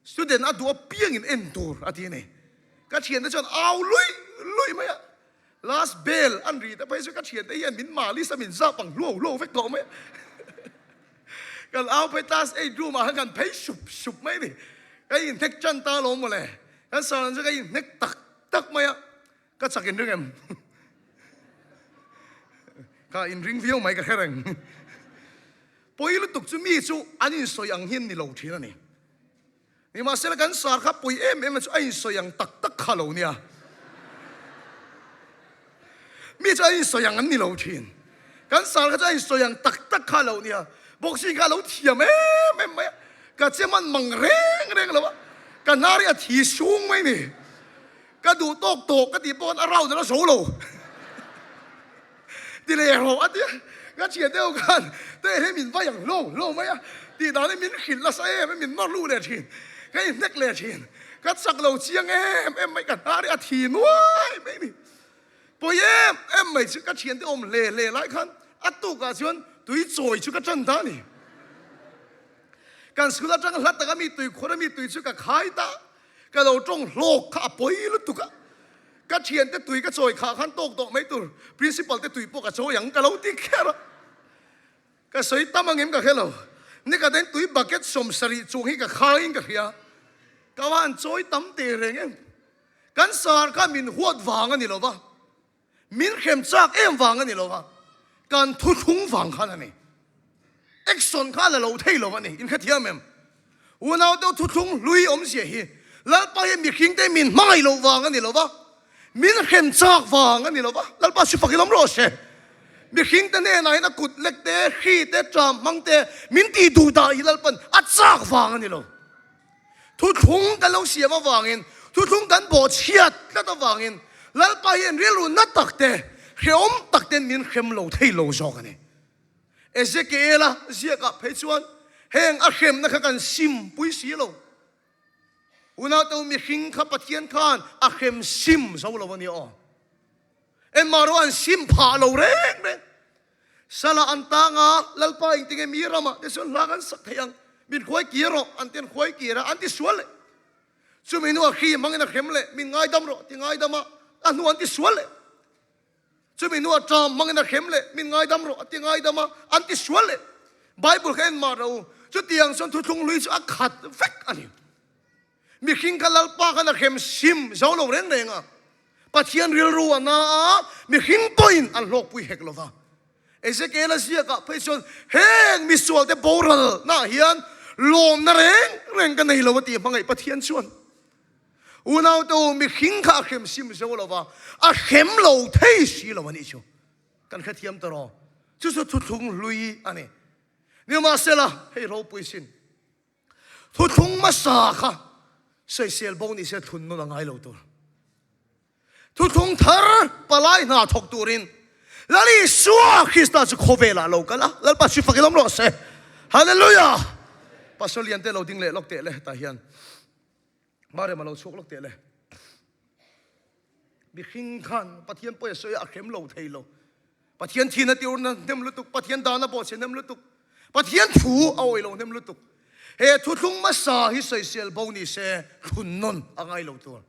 Student a duh apiangin en tur a ti a ni. Ka thiante chuan au lui lui mai a. Last bell an ri te phei chu ka thiante hian min malis a min zap ang hluau hluau vek tawh mai a. Kan au phei class eight room ah khan kan phei sup sup mai a ni. Ka inhnek tan ta alawm mawle. Kan sir an chu ka inhnek tak tak mai a. Ka chak inring em? Ka inring viau mai ka hre reng. Pawi lutuk chu mi chu an insawi ang hian ni lo thin a ni. Nimahsela kan sar kha pawi em em a chu a insawi ang tak tak kha lo nia. Mi chu a insawi ang an ni lo thin. Kan sar kha chu a insawi ang tak tak kha lo nia. Boxing kha a lo thiam em em mai a. Ka che man mang reng reng lo a. Ka hnar hi a thi sung mai ni. Ka duh tawk tawh ka tih pawh khan a round a la zo lo. Ti leh rawh a tia, ka thian deuh khan te hi min vai ang hlo hlo mai a, tih dan hi min hrilh nasa em em, min nawr luh leh thin, ka inhnek leh thin, ka chak lo chiang em em mai, ka hnar hi a thi nuai mai ni. Pawi em em mai chu ka thian te awm hle hle lai khan a tukah chuan tui chawi chu ka tan ta a ni. Kan school atanga hla taka mi tui khuar a mi tui chu ka khai ta, ka lo tawng hlawk kha a pawi lutuk a. Ka thiante tui ka chawi khah khan tawk tawh mai tur, Principal te tui pawh ka chawi ang ka lo ti kher a. Ka sawi tam angem ka hre lo. Nikhat hian tui bucket 70 chung hi ka khaiin ka hria. Ka va han chawi tam teh reng em. Kan sar kha min huat vang a ni lo va, min hrem chak em vang a ni lo va, kan thuthlung vang khan a ni. Action kha a la lo thei lo a ni. Inhrethiam em? Unau deuh thuthlung hlui awmzia hi Lalpa hi mihring te min hmangaih loh vang a ni lo va, min hrem chak vang a ni lo va, Lalpa si fak in awm rawh se. Mihring te hnenah hian a kut lek te, hri te, ṭam hmang te min tih duh dah hi Lalpan a chak vang a ni lo. Thuthlung kan lo siam avangin, thuthlung kan bawhchhiat tlat avangin Lalpa hian rilru na tak te, hrehawm tak ten min hrem lo thei lo zawk a ni. Ezekiela ziakah phei chuan heng a hremna kha kan sim pui si lo. Unau mihring kha Pathian khan a hrem sim zo lo a ni aw. Engmah erawh an sim phah lo reng reng. Sala an tang a, Lalpa engtinge mi ramah te chuan hla kan sak thei ang, min hruai kir rawh an ti an hruai kir a, an ti sual leh. Chumi hnuah hri hmangin a hrem leh, min ngaidam rawh ti ngaidam a, a hnu an ti sual leh. Chumi hnuah ṭam hmangin a hrem leh, min ngaidam rawh a ti ngaidam a, an ti sual leh. Bible kha en mah rawh u, chutiang chuan thuthlung hlui chu a khat vek a ni. Mihring kha Lalpa khan a hrem sim zo lo reng reng a, Pathian rilru a na a, mihring pawhin an hlawkpui hek lo va. Ezekiel-a ziakah phei chuan heng misualte boral naah hian lawmna reng reng ka nei lo a ti hmangaih Pathian chuan. Unaute u, mihring kha a hrem sim zo lo va, a hrem lo thei si lo a nih chu. Kan hrethiam ta rawh. Chu chu thuthlung hlui a ni. Nimahsela, hei ropui sin. Thuthlung hmasa kha sawisel bo ni se thlun nun a ngai lo tur. Thuthlung thar palai hna thawk turin Lal Isua Krista chu khawvelah lo kal a, Lalpa chu fak in awm rawh se. Hallelujah! Pastor Liante lo ding leh lawk teh le tah hian. Mariam a lo chhuak lawk teh le. Mihring khan Pathian pawi a sawi a, a hrem lo thei lo. Pathian thin a tiurna hnem lutuk, Pathian dan a bawhchhe hnem lutuk, Pathian thu a awih lo hnem lutuk. He thuthlung hmasa hi sawisel bo ni se thlun nawn a ngai lo tur.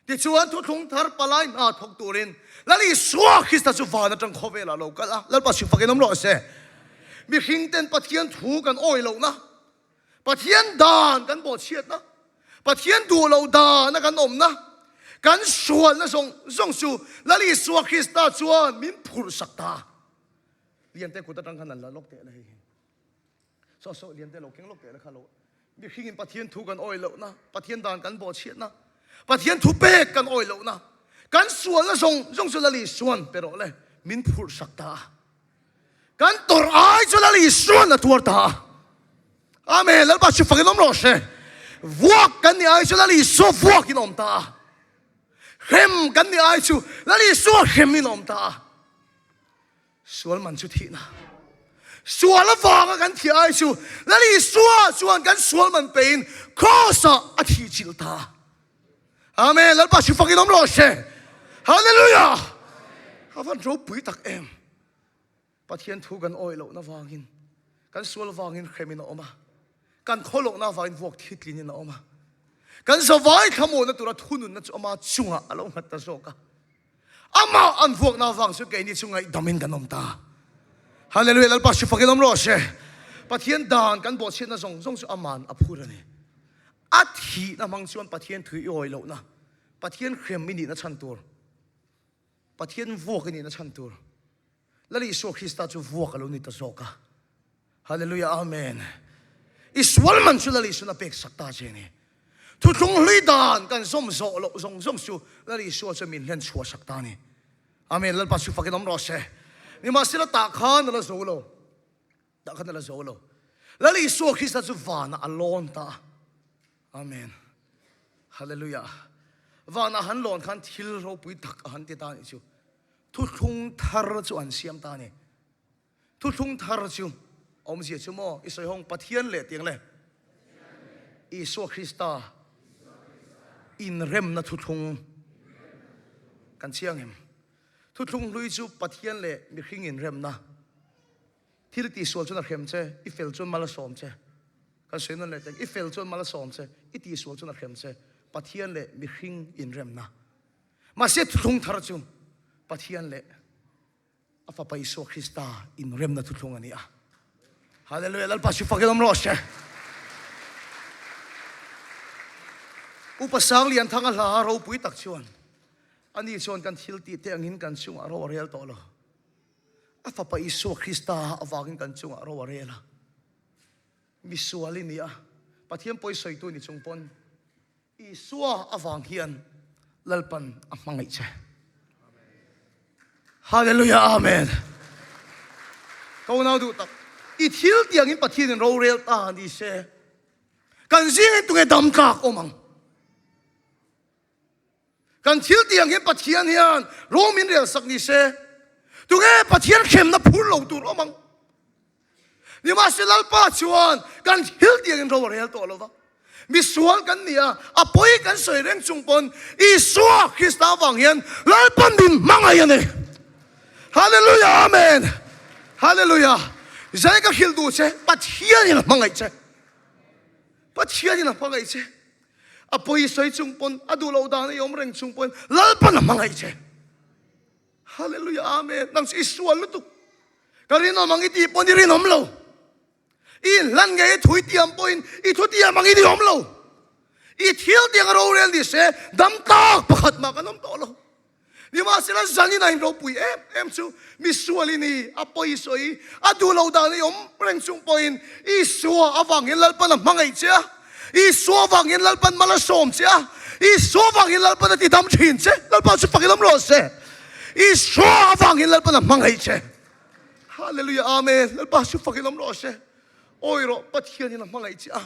Tichuan thuthlung thar palai hna thawk turin Lal Isua Krista chu van atang khawvelah lo kal a, Lalpa si fakin awm rawh se. Mihring ten Pathian thu kan awih lohna Pathian dan kan bawhchhiatna, Pathian duh loh dana kan awmna, kan sualna zawng zawng chu Lal Isua Krista chuan min phurhsak ta. Liante kut atang khan an la lawk teh le hei hi. Saw saw Liante lo keng lawk teh le kha lo. Mihringin Pathian thu kan awih lohna, Pathian dan kan bawhchhiatna, Pathian thu pek kan awih lohna, kan sualna zawng zawng chu Lal Isuan pe rawh le min phurhsak ta. Kan tawrh ai chu Lal Isuan a tuar ta a. Amen. Lalpa chu fakin awm rawh se. Vuak kan ni ai chu Lal Isua vuak in awm ta a. Hrem kan ni ai chu Lal Isua hrem in awm ta a. Sual man chu thihna. Sual avanga kan thih ai chu Lal Isua chuan kan sual man pein cross ah a thih chilh ta a. Amen. Lalpa chu fakin awm rawh se. Hallelujah. A van ropui tak em. Pathian thu kan awih lohna vangin, kan sual vangin hremin a awm a. Kan khawlohna vangin vuak thitlinin a awm a. Kan zavai thlamuanna tura thununna chu ama chungah a lo nghat ta zawk a. Amah an vuakna vang chu keini chu ngaihdamin kan awm ta. Hallelujah. Lalpa chu fakin awm rawh se. Pathian dan kan bawhchhiatna zawng zawng chu aman a phur a ni. A thihna hmang chuan Pathian thui i awi lohna, Pathian hrem i nihna chhan tur, Pathian vuak i nihna chhan tur, Lal Isua Krista chu vuak a lo ni ta zawk a. Hallelujah, Amen. I sual man chu Lal Isuan a pek sak ta che ni. Thuthlung hlui dan kan zawm zawh loh zawng zawng chu Lal Isua chu min hlen chhuah sak ta ni. Amen. Lalpa chu fakin awm rawh se. Nimahsela tah khan a la zo lo. Tah khan a la zo lo. Lal Isua Krista chu vanah a lawn ta a. Amen. Hallelujah. Vanah han lawn khan thil ropui tak a han ti ta nih chu. Thuthlung thar chu an siam ta ni. Thuthlung thar chu awmzia chu maw i sawi hawng Pathian leh tiang le Isua Krista inremna thuthlung kan chiang em? Thuthlung hlui chu Pathian leh mihring inremna Thil tihsual chuan a hrem che, i fel chuan mal a sawm che. Kan sawi nawn leh teng, i fel chuan mal a sawm che, i tihsual chuan a hrem che. Pathian leh mihring inremna. Mahse thuthlung thar chu Pathian leh a Fapa Isua Krista inremna thuthlung a ni a. Hallelujah, Lalpa chu fakin awm rawh se. Upa Sang Lianthanga hla ropui tak chuan ani chuan kan thil tih te angin kan chungah ro a rel tawh lo. A Fapa Isua Krista avangin kan chungah ro a rel a. Misual i ni a, Pathian pawi sawitu ni chung pawn Isua avang hian Lalpan a hmangaih che. Hallelujah Amen. Ka unau duh tak, i thil tiangin Pathianin rorel ta ni se, kan zingin tunge dam tlak awm ang? Kan thil tiang hian Pathian hian ro min rel sak ni se, tunge Pathian hremna phur lo tur awm ang? Nimahse Lalpa chuan kan thil tiangin ro a rel tawh lo va. Misual kan ni a, a pawi kan sawi reng chung pawn Isua Krista avang hian Lalpa min hmangaih a ni. Hallelujah Amen. Hallelujah. Zai ka hrilh duh che, Pathianin a hmangaih che. Pathianin a hmangaih che. A pawi sawi chung pawn, a duh loh dan i awm reng chung pawhin Lalpan a hmangaih che. Hallelujah, Amen. Nang chu i sual lutuk. Ka rinawm ang i tih pawn i rinawm lo. I inhlan ngei i thui tiam pawhin i thu tiam ang i awm lo. I thil tiang a rorel ni se dam tak pakhat mah kan awm tawh lo. Nimahsela zanin a inropui em em chu misual i ni, a pawi sawi, a duh lo dan i awm reng chung pawhin Isua avangin Lalpan a hmangaih che a, Isua avangin Lalpan mal a sawm che a, Isua avangin Lalpan a tidam thin che, Lalpa chu fakin awm rawh se. Isua avangin Lalpan a hmangaih che. Hallelujah, Amen. Lalpa chu fakin awm rawh se. Awi rawh, Pathianin a hmangaih che a,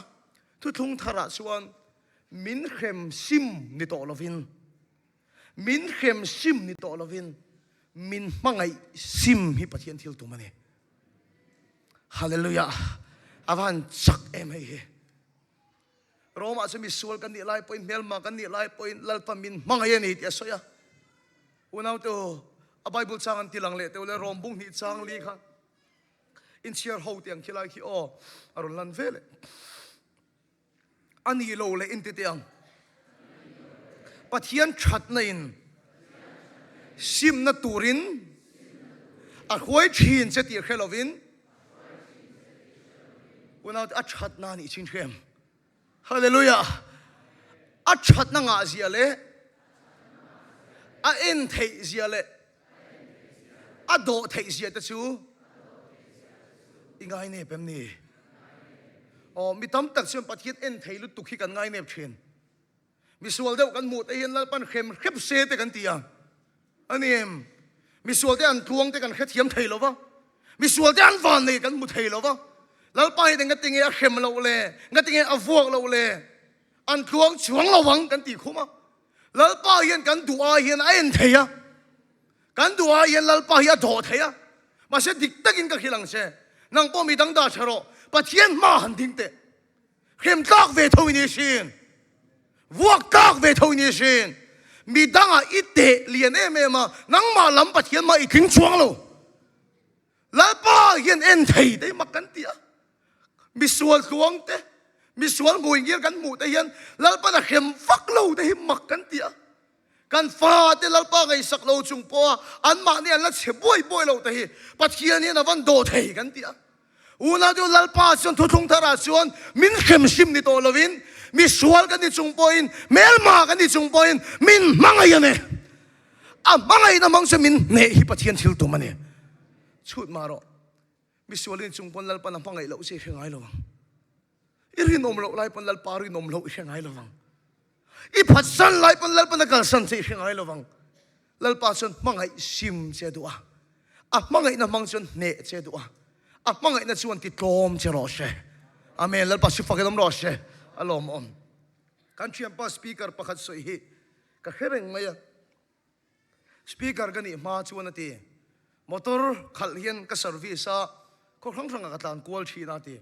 thuthlung tharah chuan min hrem sim ni tawh lovin, Min hrem sim ni tawh lovin min hmangaih sim hi Pathian thil tum a ni. Hallelujah! A va han chak em hei hi. Rome-ah chu misual kan nih lai pawhin, hmelma kan nih lai pawhin Lalpa min hmangaih a ni tih a sawi a. Unaute u, a Bible chang an ti lang leh teuh le, Rome bung hnih chang li kha inchhiar ho tih ang khi lai khi aw a rawn lan ve leh. A nih lo leh inti teh ang. Pathian thatna in simna turin a hruai thin che tih hre lovin unaute a thatna nih chin hre em. Hallelujah! A thatna ngah zia leh a en theih zia leh A dawh theih zia te chu i ngainep em ni? Aw, mi tam tak chuan Pathian en thei lutuk hi kan ngainep thin. Misual deuh kan hmuh te hian Lalpan hrem hrep se te kan ti a. A ni em? Misual te an tluang te kan hrethiam thei lo va. Misual te an van nei kan hmu thei lo va. Lalpa hi engati nge a hrem loh le? Ngati nge a vuak loh le? An tluang chuang lo ang kan tih khum a. Lalpa hian kan duh ai hian a en thei a, kan duh ai hian Lalpa hi a dawh thei a, mahse dik takin ka hrilh ang che, nang pawh mi dang dah tha rawh, Pathian hma han ding teh, hrem tlak ve tho i ni hrin, vuak tlak ve tho i ni hrin, mi dangah i teh lian em em a, nangmah lam Pathian mah i tling chuang lo. Lalpa hian en thei te hi mak kan ti a, misual tluang te, misual hmui ngir kan hmuh te hian Lalpan a hrem vak lo te hi mak kan ti a. Kan fa te Lalpa ngaihsak lo chung pawha anmahni an la chhe buai buai lo te hi Pathian hian a van dawh thei kan ti a. Unau chu Lalpa chuan thuthlung tharah chuan min hrem hrim ni tawh lovin misual kan ni chung pawhin hmelma kan ni chung pawhin min hmangaih a ni. A hmangaihna hmang chu min hneh hi Pathian thil tum a ni. Chhut mah rawh. Misualin chung pawn Lalpan a hmangaih loh che i hre ngai lo ang. I rinawm loh lai pawn Lalpa rinawm loh i hre ngai lo ang. I phatsan lai pawn Lalpan a kalsan che i hre ngai lo ang. Lalpa chuan hmangaih sim che a duh a. A hmangaihna hmang chuan hneh che a duh a. A hmangaihna chuan ti tlawm che rawh se. Amen. Lalpa si fakin awm rawh se. A lawmawm. Kan thianpa speaker pakhat sawi hi Ka hre reng mai a, Speaker ka nih hma chuan a ti. Motor khalh hian ka service a, khaw hrang hrangah ka tlan kual thin a ti.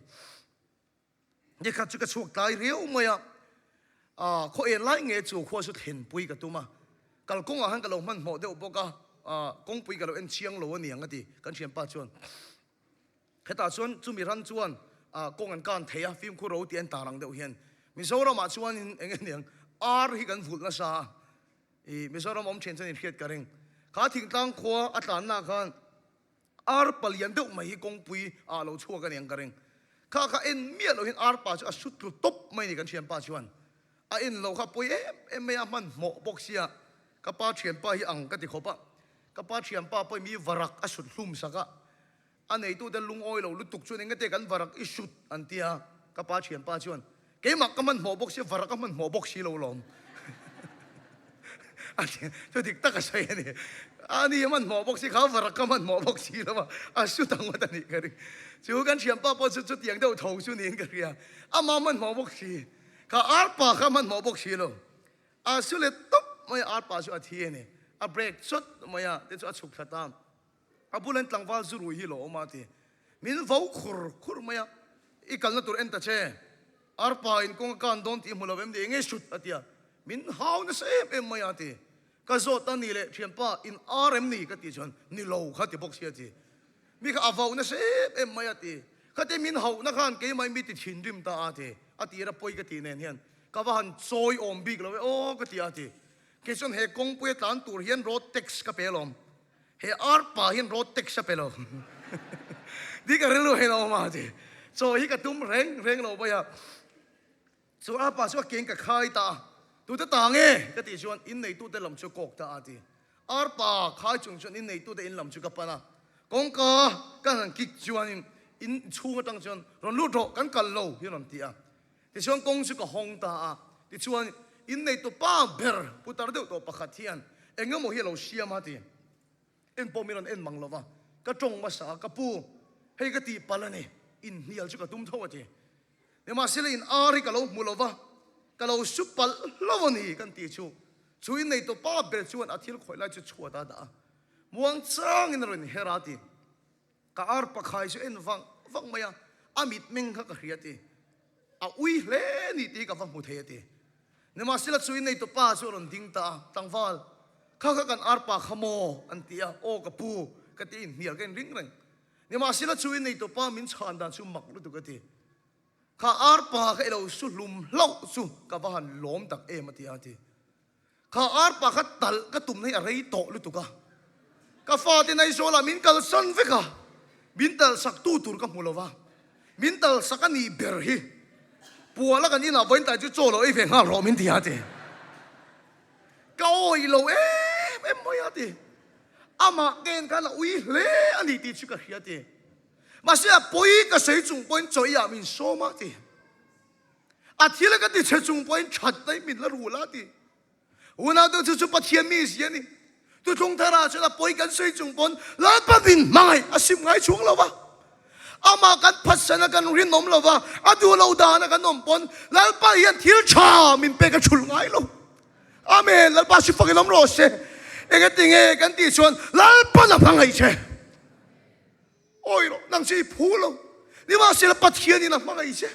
Nikhat chu ka chhuak tlai riau mai a, ah khaw en lai nge chu khua chu thlenpui ka tum a, kalkawngah khan ka lo hmanhmawh deuh bawk a, ah kawngpui ka lo en chiang lo a niang a ti kan thianpa chuan. Hetah chuan chumi ran chuan kawng an kan thei a, fimkhur ro tih an tar ang deuh hian. Mizoramah chuanin eng nge niang, ar hi kan vulh nasa a. I Mizoram awm thin chuan in hriat ka ring. Kha thingtlang khua a tlanna khan arpa lian deuh mai hi kawngpui ah lo chhuak a ni ang ka ring. Kha kha en miah loh hian arpa chu a sut tlu tawp mai a ni kan thianpa chuan. A en lo kha pawi em em mai a, hmanhmawh bawk sia ka pa thianpa hi ang ka ti khawp a. Ka pa thianpa pawhin mi varak a sut hlum sak a, a neitute lungawi lo lutuk chuan engate kan varak i sut an ti a, ka pa thianpa chuan keimah ka hmanhmawh bawk sia varak a hmanhmawh bawk si lo lawm a ti chu dik tak a sawi a ni. A ni a hmanhmawh bawk si kha varak ka hmanhmawh bawk si lo a, a sut ang ngawt a nih ka ring. Chu kan thianpa pawh chu chutiang deuh tho chu niin ka hria, amah hmanhmawh bawk si kha arpa kha hmanhmawh bawk si lo. A su let tawp mai a, arpa chu a thi a ni. A break chawt mai a, te chu a chhuk thla ta. A bulah hian tlangval zu rui hi lo awm a ti. Min vo khur khur mai a, I kalna tur en ta che. Arpa in kawng a kan dawn tih i hmu lo em ni? Enge sut? a ti a. Min hau nasa em em mai a a ti. Ka zawt a ni leh thianpa, in ar em ni? ka tih chuan, Ni lo kha ti bawk si a ti. Mi kha a vauh nasa em em mai a ti. Khati min hauhna khan keimah mi ti thinrim ta a ti. A tira pawi ka tih nen hian ka va han chawi awm bik lo e aw ka ti a ti. Kei chuan he kawngpuia tlan tur hian road tax ka pe alawm. He arpa hian road tax a pe lo. Ti ka rilru hian a awm a ti. Chawi hi ka tum reng reng lo mai a. Chu arpa chu a keng ka khai ta a, Tute ta nge? ka tih chuan inneitute lam chu kawk ta a ti. Arpa khai chung chuan inneitute in lam chu ka pan a, kawngka ka han kik chuanin in chhung atang chuan rawn lut rawh kan kal lo hi a rawn ti a. Tichuan kawng chu ka hawng ta a, tichuan inneitu pa ber putar deuh tawh pakhat hian eng emaw hi a lo siam a ti. En pawh min rawn en mang lo va, ka tawng hmasa a, ka pu, hei ka tih palh a ni, inhnial chu ka tum tho a ti. Nimahsela in ar hi ka lo hmu lo va, ka lo su palh hlo a ni kan tih chu, chu inneitu pa ber chuan a thil khawih lai chu chhuat a dah a, muang changin a rawn inher a ti. Ka ar pakhai chu en vang vang mai a, a mitmeng kha ka hria ti. A ui hle ni tih ka va hmu thei a ti. Nimahsela chu inneitu pa chu a rawn ding ta a, Tlangval, kha kha kan arpa kha maw? an ti a, Aw ka pu, ka ti inhnial ka inring reng. Nimahsela chu inneitu pa min chhan dan chu mak lutuk a ti. Kha arpa kha i lo su hlum hlauh chu ka va han lawm tak em a ti a ti. Kha arpa kha talh ka tumna hi a rei tawh lutuk a, ka fate Aizawlah min kalsan vek a, min talhsak tu tur ka hmu lo va, min talhsak a nih ber hi Puala kan inah vawiin chu chaw lo ei ve nghal rawh min ti a ti. Ka awih lo em em mai a ti. Amah ken khan a ui hle a ni tih chu ka hria ti. Mahse a pawi ka sawi chung pawhin chaw eiah min sawm a ti. A thil a ka ti che chung pawhin that daih min la rul a ti. Unau te chu chu Pathian mi si a ni. Tuthlung thar ah chuan a pawi kan sawi chung pawn Lalpa min hmangaih a sim ngai chhung lo va. Amah kan phatsan a kan rinawm lo va, a duh lo dan a kan awm pawn Lalpa hian thil tha min pek a thulh ngai lo. Amen. Lalpa si fakin awm rawh se. Engatinge kan tih chuan Lalpan a hmangaih che. Awi rawh, nang chu i phu lo. Nimahsela Pathianin a hmangaih che.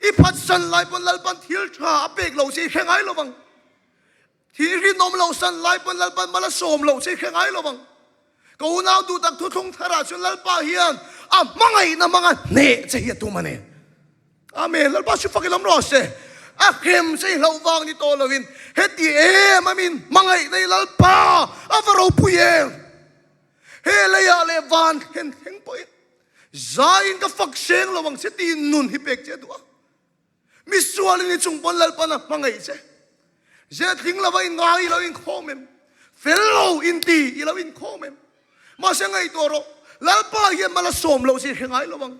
I phatsan lai pawn Lalpan thil tha a pek lo che i hre ngai lo vang. Thil rinawm lo san lai pawn Lalpan mal a sawm lo che i hre ngai lo vang. Ka unau duh tak thuthlung tharah chuan Lalpa hian a hmangaihna hmanga hneh che hi a tum a ni. Amen. Lalpa chu fakin awm rawh se. A hrem che i hlauh vang ni tawh loin heti em a min hmangaihna i Lalpa a va ropui em. He leiah leh van thlen thleng pawhin zaiin ka fak seng lo ang che tiin nun hi pek che a duh a. Misualin i chung pawn Lalpan a hmangaih che. Zetling lova in ngai i lo inkhawm em? Fel lo in ti i lo inkhawm em? Mahse ngaihtuah rawh, Lalpa hian mal a sawm loh che i hre ngai lo ang.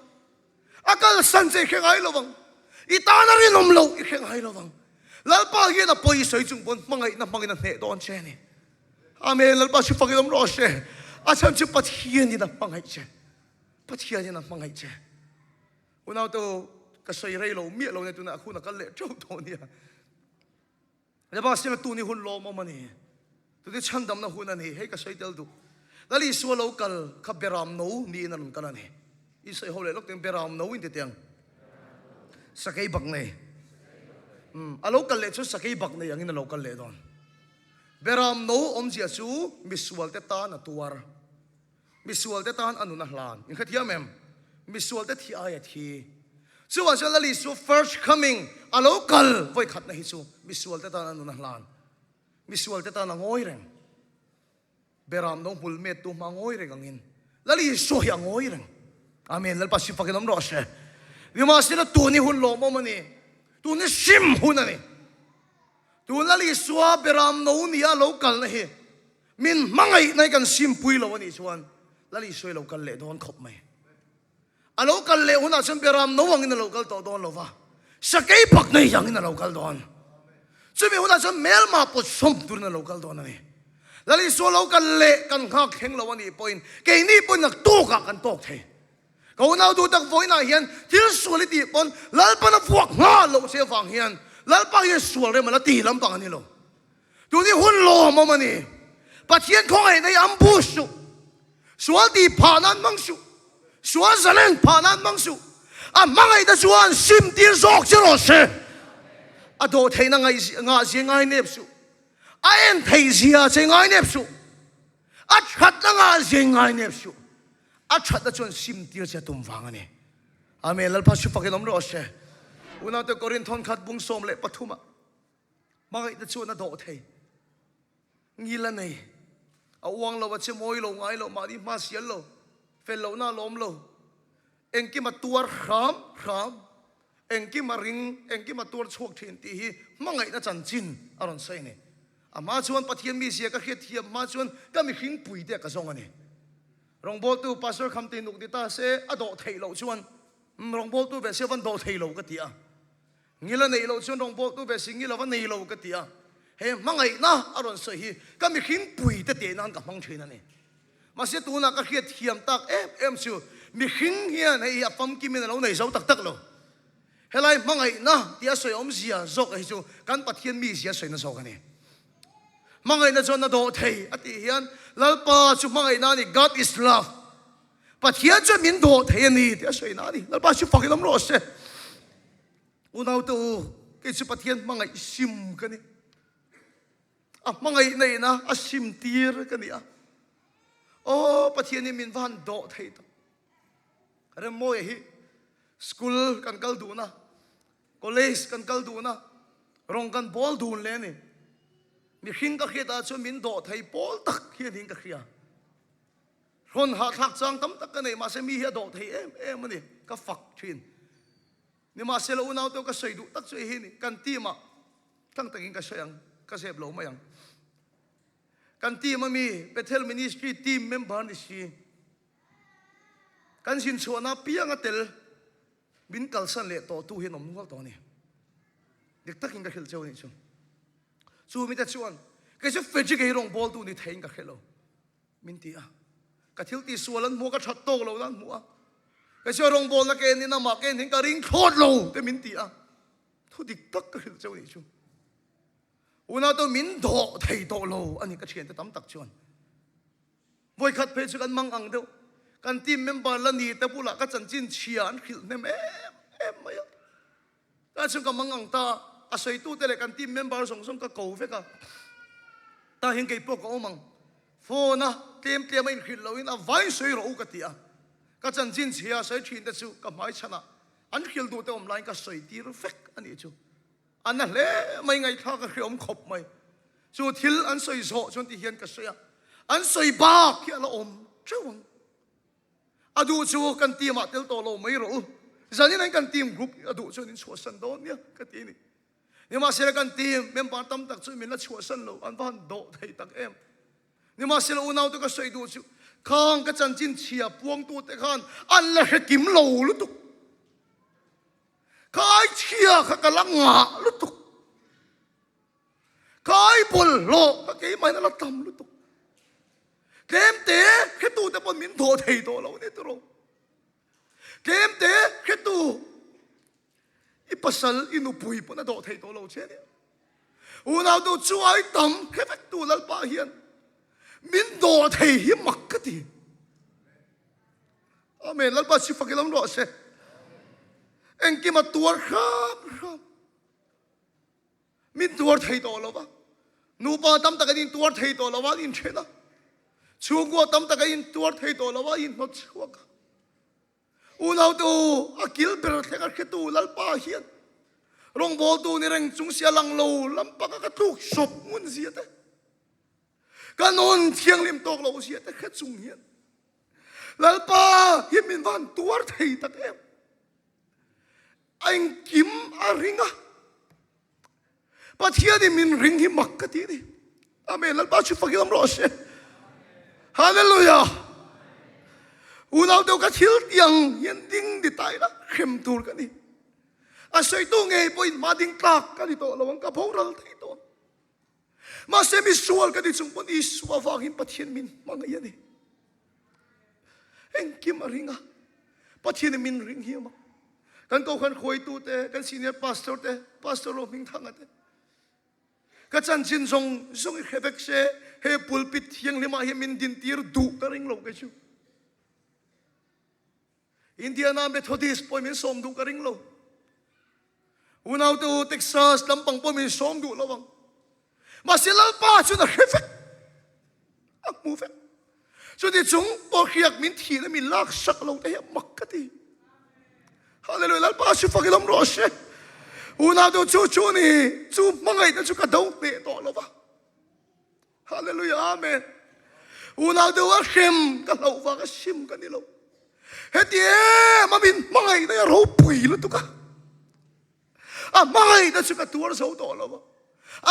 A kalsan che i hre ngai lo vang. I tan a rinawm loh i hre ngai lo vang. Lalpa hian a pawi i sawi chung pawn hmangaihna hmangin a hneh dawn che a ni. Amen. Lalpa chu fakin awm rawh se. A chhan chu Pathianin a hmangaih che. Pathianin a hmangaih che. Unau te ka sawi rei lo miah lo nia tunah a hun a kal leh teuh tawh nia. Lalpa tun hi hun lawmawm a ni. Tuni chhandamna hun a ni. Hei ka sawi tel duh. Lal Isua lo kal kha beram no niin a rawn kal a ni. I sawi ho leh lawk teng beram no in ti teng. Sakei bak nei. Um, a lo kal leh chu sakei bak nei angin a lo kal leh dawn. Beram no awmzia chu misual te tan a tuar. Misualte tan a nun a hlan. In hrethiam em? Misualte thi ai a thi. Chuvang chuan Lal Isua first coming a lo kal vawi khatna hi chu misualte tan a nun a hlan. Misualte tan a ngawi reng. Beram no hmul met tu hma ngawi reng angin Lal Isua hi a ngawi reng. Amen. Lalpa si fakin awm rawh se. Nimahsela tun hi hun lawmawm a ni. Tun hi sim hun a ni. Tun Lal Isua beram no nia lo kalna hi min hmangaihna hi kan simpui lo a nih chuan Lal Isua hi lo kal leh dawn khawp mai. A lo kal leh hunah chuan beram no angin a lo kal tawh dawn lo va, sakei pak nei angin a lo kal dawn. Chumi hunah chuan hmelma pawt sawm turin a lo kal dawn a ni. Lal Isua lo kal leh kan nghak thleng lo a nih pawhin keini pawhin naktukah kan tawk thei. Ka unau duh tak vawiinah hian thil sual i tih pawn Lalpan a vuak nghal loh che avang hian Lalpa hian sual rem a la ti lampang a ni lo. Tuni hun lawmawm a ni. Pathian khawngaihna hi ambush suh. Sual tih phah nan hmang suh. Sual zalen phah nan hmang suh. A hmangaihna chuan sim tir zawk che rawh se. A dawh theihna ngah zia ngai nep suh. A en theih zia che ngai nep suh. A thatna ngah zia ngai nep suh. A thatna chuan sim tir che tum vang a ni. Amen. Lalpa chu fakin awm rawh se. Unaute Korinthon khat bung 13 ah. Hmangaihna chuan a dawh thei. Ngil a nei. A uang lo, a che mawi lo, ngai lo, mahni hma sial lo, fel lohna a lawm lo. Engkim a tuar hram hram, engkim a ring, engkim a tuar chhuak thin tih hi hmangaihna chanchin a rawn sawi a ni. A hma chuan Pathian mizia ka hriat thiam hma chuan ka mihring pui te ka zawng a ni. Rawngbawltu Pastor Khamte nuk ni ta se a dawh theih loh chuan rawngbawltu ve se van dawh thei lo ka ti a. Ngil a neih loh chuan rawngbawltu ve si ngil a va nei lo ka ti a, he hmangaihna a rawn sawi hi ka mihring pui te teh nan ka hmang thin a ni. Mahse tunah ka hriat thiam tak em em chu mihring hian hei hi a famkim in a lo nei zo tak tak lo. Helai hmangaihna tih a sawi awmzia zawk hi chu kan Pathian mizia sawina zawk a ni. Hmangaihna chuan a dawh thei a tih hian Lalpa chu hmangaihna a ni, God is love. Pathian chuan min dawh thei a ni tih a sawina a ni. Lalpa chu fakin awm rawh se. Unaute u, kei chu Pathian hmangaih sim ka ni. A hmangaih neihna a sim tir ka ni a. Aw, Pathian hi min va han dawh thei tak. Remmawia hi school kan kal duhna, college kan kal duhna, rawng kan bawl dun le a ni. Mihring ka hriatah chuan min dawh thei pawl tak hi a niin ka hria. Rawn hahthlak chang tam tak ka nei, mahse mi hi a dawh thei em em a ni, ka fak thin. Nimahsela unau te ka sawi duh tak chu hei hi ni, kan team ah tlang takin ka sawi ang, ka zep lo mai ang. Kan team a mi Bethel Ministry team member ni si, kan zin chhuahna pianga tel min kalsan leh tawh tu hi an awm nual tawh a ni. Dik takin ka hrilh cheu a nih chu. Chu mite chuan kei chu Frederick hi rawngbawltu ni theiin ka hre lo. Min ti a. Ka thil tih sual an hmuh a, ka that tawk lo na an hmuh a. Kei chuan rawngbawlna ka en in amah ka en hian ka ring thlawt lo te min ti a. Thu dik tak ka hrilh cheu nih chu. Unau te min dawh thei tawh lo a ni ka thiante tam tak chuan. Vawikhat phei chu kan mang ang deuh. Kan team member la ni te bulah ka chanchin chhia an hrilh hnem em em mai a. Tah chuan ka mang ang ta, a sawitute leh kan team member zawng zawng ka ko vek a. Tah hian kei pawh ka awm ang. Phone a tlem tlem a inhrilh lohin a vain sawi rawh u ka ti a. Ka chanchin chhia sawi thin te chu ka hmai chhanah an hrilh duh te awm laiin ka sawi tir vek a nih chu. A na hle mai ngaihthlak a hreawm khawp mai. Chu thil an sawi zawh chuan ti hian ka sawi a, an sawi bak hi a la awm teuh ang. A duh chu kan team ah tel tawh lo mai rawh u. Zanin an kan team group a duh chuan in chhuahsan dawn nia ka ti a ni. Nimahsela kan team member tam tak chu min la chhuahsan lo, an va han dawh thei tak em. Nimahsela unau te ka sawi duh chu khang ka chanchin chhia puangtu te khan an la hre kim lo lutuk. Ka ai chhia kha ka la ngah lutuk. Ka ai bawlhhlawh ka keimahin a la tam lutuk. Tlemte hretute pawn min dawh thei tawh lo ni tiraw. Tlemte hretu i pasal i nupui pawn a dawh thei tawh lo che nia. Unautu chu ai tam hre vektu Lalpa hian min dawh thei hi mak ka ti. Amen. Lalpa si fak i lam rawh se. Engkim a tuar hram hram. Min tuar thei tawh lo va, nupa tam tak an intuar thei tawh lo va, an inthen a. Chhungkua tam tak an intuar thei tawh lo va, an inhnawt chhuak a. Unaute u, a kil ber thleng a hretu Lalpa hian rawngbawltu ni reng chung sia lang lo lampanga ka tluk sawp ngun zia te. Ka nun thianghlim tawk lo zia te hre chung hian Lalpa hi min van tuar thei tak em. A engkim a ring a. Pathian in min ring hi mak ka ti ni. Amen. Lalpa chu fakin awm rawh se. Hallelujah. Unau deuh ka thil tiang hian ding di ta ila hrem tur ka ni. A sawitu ngei pawhin hma ding tlak ka ni tawh lo ang ka boral thei dawn. Mahse mi sual ka ni chung pawn Isua vangin Pathian min hmangaih a ni. Engkim a ring a, Pathian in min ring hiam a. Kan kohhran hruaitu te, kan senior pastor te, pastor ro hming thanga te. Ka chanchin zawng zawng i hre vek se, he pulpit thianghlim ah hian min din tir duh ka ring lo kei chu. Indiana Methodist pawh min sawm duh ka ring lo. Unaute u Texas lampang pawh min sawm duh lo ang. Mahse Lalpa chuan a hre vek. A hmu vek. Chuti chung pawh hriak min thihna min lak sak lo te hi a mak ka ti. Hallelujah Lalpa chu fak ilawm rawh se. Unaute u chu chu ni chu hmangaihna chu ka do hneh tawh lo va. Hallelujah Amen. Unau deuh a hrem ka hlauh vang a sim ka ni lo. Heti em a min hmangaihna hi a ropui lutuk a. A hmangaihna chu ka tuar zo tawh lo a.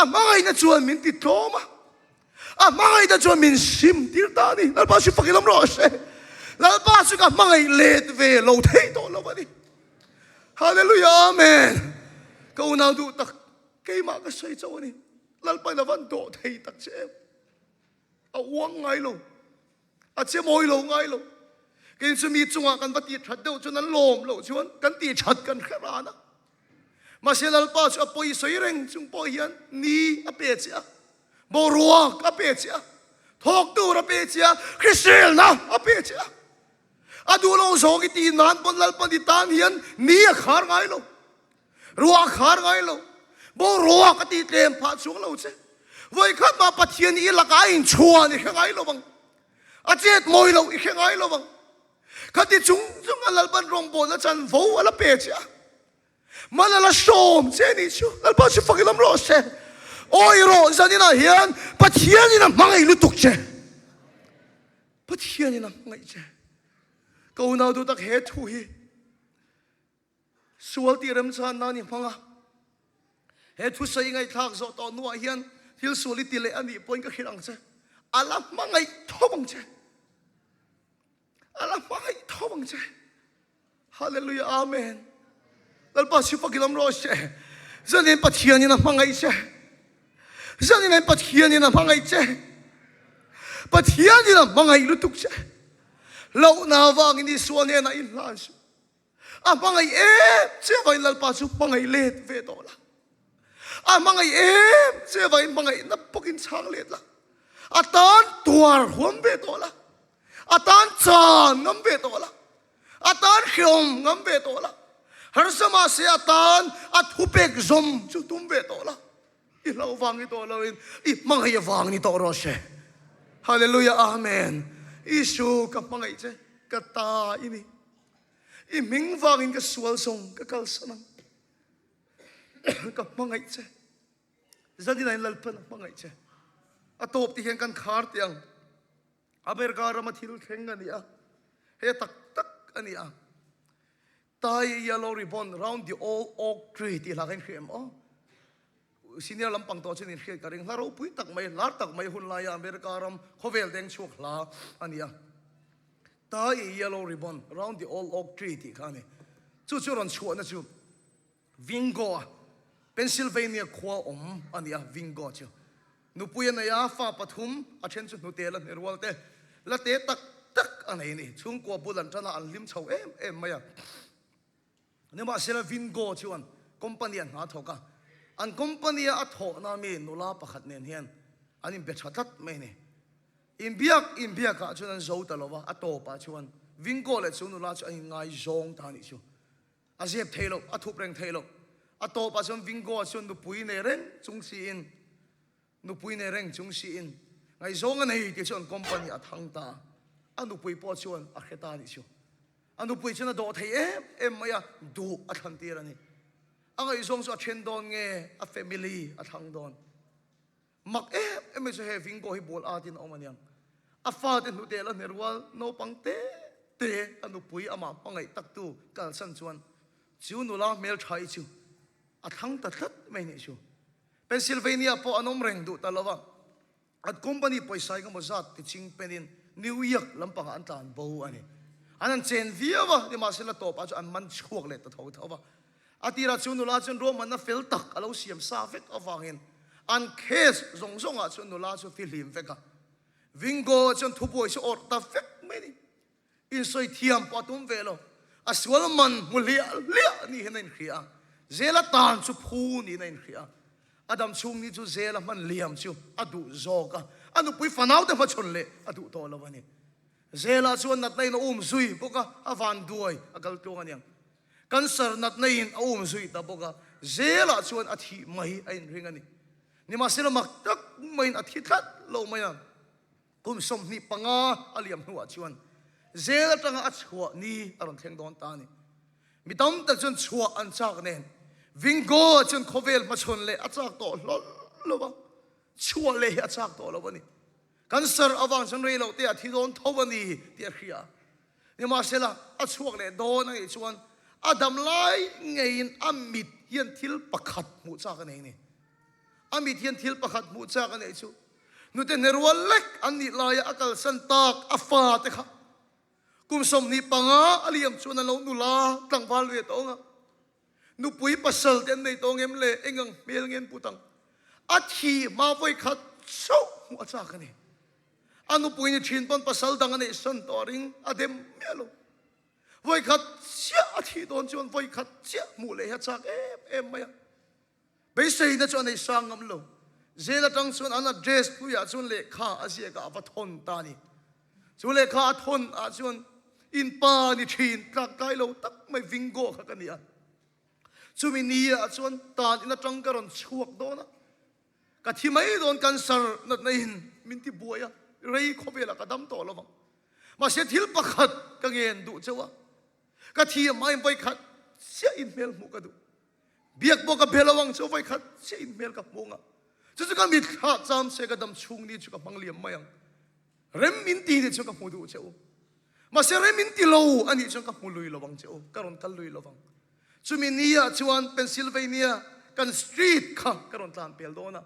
A hmangaihna chuan min ti tlawm a. A hmangaihna chuan min sim tir ta a ni. Lalpa chu fak ilawm rawh se. Lalpa chu ka hmangaih let ve lo thei tawh lo a ni. Hallelujah Amen. Ka unau duh tak keimah ka sawi chauh a ni. Lalpain a van dawh thei tak che em. A uang ngai lo. A che mawi lo ngai lo. Kei chu mi chungah kan va ti that deuh chuan an lawm loh chuan kan ti that kan hre ran a. Mahse Lalpa chu a pawi sawi reng chung pawh hian ni a pe che a. Boruak a pe che a. Thawk tur a pe che a. Hriselna a pe che a. A duh lo zawng i ti nan pawn Lalpa ni tan hian ni a khar ngai lo. Ruah a khar ngai lo. Boruak a tih tlem phah chuang lo che. Vawikhat mah Pathian i lakah a inchhuan i hre ngai lo vang. A chet mawi lo i hre ngai lo vang. Khati chung chung a Lalpan rawngbawlna chanvo a la pe che a. Man a la sawm che nih chu. Lalpa chu fak i lam rawh se. Awi rawh zaninah hian Pathianin a hmangaih lutuk che. Pathianin a hmangaih che. Ka unau duh tak he thu hi. Sual tih remchan nan i hmang a, he thusawi ngaihthlak zawh tawh hnuah hian thil sual i ti leh a nih pawhin ka hrilh ang che, a la hmangaih tho ang che. A la hmangaih tho ang che. Hallelujah, Amen. Lalpa sipak i lam rawh se. Zanin Pathianin a hmangaih che. Zanin Pathianin a hmangaih che. Pathianin a hmangaih lutuk che. Lohna vangin Isua hnenah i hlan suh. A hmangaih em che avangin Lalpa chu hmangaih let ve tawh la. A hmangaih em che avangin hmangaihna bawkin chhang let la. A tan tuar huam ve tawh la. A tan chan ngam ve tawh la. A tan hreawm ngam ve tawh la. Harsa mahse a tan a thupek zawm chu tum ve tawh la. I hlauh vang ni tawh loin i hmangaih vang ni tawh rawh se. Hallelujah Amen. Isu ka hmangaih che ka ta i ni. I hming vangin ka sual zawng ka kalsan ang. Ka hmangaih che. Zanina in Lalpan a hmangaih che. A tawp ti hian kan khar teh ang. America rama thil thleng a ni a. Hei a tak tak a ni a. Tie a yellow ribbon round the old oak tree tih hla kha in hria em aw? Senior lampang tawh chuan in hriat ka ring. Hla ropui tak mai, lar tak mai hun laia America ram khawvel deng chhuak hla a ni a. Tie a yellow ribbon round the old oak tree tih kha a ni. Chu chu rawn chhuahna chu Vingo-a, Pennsylvania khua awm a ni a, Vingo chu. Nupui a nei a, fa pathum, a then chu hnute la hne rual te, la te tak tak a nei a ni. Chhungkua bul an tan a, an hlim chho em em mai a. Nimahsela Vingo chuan company a hna thawk a, an company a a thawhna mi nula pakhat nen hian an inbe tha tlat mai a ni. Inbiak inbiakah chuan an zo ta lo va, a tawpah chuan Vingo leh chu nula chu an inngaizawng ta a nih chu. A zep thei lo, a thup reng thei lo. A tawpah chuan Vingo-a chuan nupui nei reng chung siin, nupui nei reng chung siin ngaihzawng a nei tih chu an company a thang ta a. A nupui pawh chuan a hre ta a nih chu. A nupui chuan a dawh thei em em mai a, duh a thlan tir a ni. A ngaihzawng chu a then dawn nge a family a thlang dawn? Mak em em mai chu he Vingo hi bawl at in a awm aniang. A fate hnute la hne rual naupang te te a nupui amah hmangaih taktu kalsan chuan chu nula hmeltha i chu a thlang ta tlat mai nih chu. Pennsylvania pawh an awm reng duh ta lo va, an company pawisa engemaw zat ti ching penin New York lampangah an tlan bo a ni. An han chen viau a, nimahsela tawpah chu an man chhuak leh ta tho tho va. A tirah chu nula chuan ruahmanna fel tak a lo siam sa vek avangin an case zawng zawngah chuan nula chu fihlim vek a. Vingo chuan thubuai chu awrh ta vek mai a ni. Insawi thiam pawh a tum ve lo. A sual man hmu hliah hliah niin a inhria a. Zela tan chu phu niin a inhria a. A dam chhung ni chu Zela hman liam chu a duh zawk a. A nupui fanaute hmachhawn leh a duh tawh lo a ni. Zela chuan natna in a um zui bawk a, a van duai a kal tluang aniang. Cancer natna in a um zui ta bawk a, Zela chuan a thih mai a inring a ni. Nimahsela mak tak maiin a thi tlat lo mai a. Kum 25 a liam hnuah chuan zel atanga a chhuah ni a rawn thleng dawn ta a ni. Mi tam tak chuan chhuah an chak nen Vingo chuan khawvel hmachhawn leh a chak tawh hlawl lo va, chhuah leh hi a chak tawh lo a ni. Cancer avang chuan rei loh te a thi dawn tho a ni tih a hria. Nimahsela a chhuak leh dawn a nih chuan a dam lai ngeiin a mit hian thil pakhat hmuh chak a nei a ni. A mit hian thil pakhat hmuh chak a neih chu Nute hnerual lek an nih laia a kalsan tak a fate kha kum 25 a liam chuan an lo nula tlangval ve tawng a. Nupui pasal te an nei tawng em le eng ang hmel nge an put ang. A thi hma vawi khat chauh hmuh a chak a ni. A nupui ni thin pawn pasal dang a neih san tawh a ring a dem miah lo. Vawi khat chiah a thih dawn chuan vawi khat chiah hmuh leh hi a chak em em mai a. Beiseina chu a nei sang ngam lo. Jail atang chuan an address hnuiah chuan lehkha a ziak ah a va thawn ta a ni. Chu lehkha a thawn ah chuan in pa ni thin tlak tlai lo tak mai Vingo kha ka ni a. Chumi ni ah chuan tan in atang ka rawn chhuak dawn a. Ka thi mai dawn cancer natna in min ti buai a, rei khawvelah ka dam tawh lo vang. Mahse thil pakhat ka ngen duh cheu a, ka thi a hmain vawikhat chiah in hmel hmuh ka duh. Biak pawh ka be lo ang chu vawikhat chiah in hmel ka hmu ang a. Chu chu ka mitthla cham se ka dam chhung ni chu ka hmang liam mai ang. Rem min ti ni chu ka hmu duh che u. Mahse rem min ti lo a nih chuan ka hmu lui lo ang che u, ka rawn kal lui lo ang. Chumi ni ah chuan Pennsylvania kan street kha ka rawn tlan pel dawn a.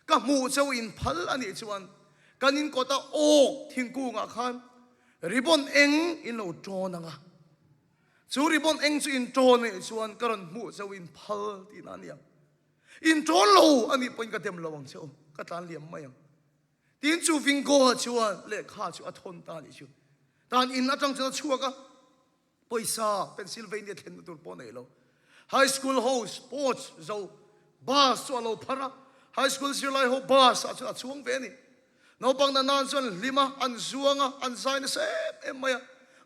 Ka hmuh che u in phal a nih chuan kan in kawta awk thingkung ah khan ribbon eng in lo tawn ang a. Chu ribbon eng chu in tawn a nih chuan ka rawn hmuh che u in phal tihna a ni ang. In tawn lo a nih pawhin ka dem lo ang che u, ka tlan liam mai ang. Tin chu Vingo-a chuan lehkha chu a thawn ta a nih chu. Tan in atang chuan a chhuak a, pawisa Pennsylvania thlenna tur pawh a nei lo. High school ho sports zo bus chu a lo phar a, high school zirlai ho bus ah chuan a chuang ve a ni. Naupang na nan chuan hlim a, an zuang a, an zai nasa em em mai a.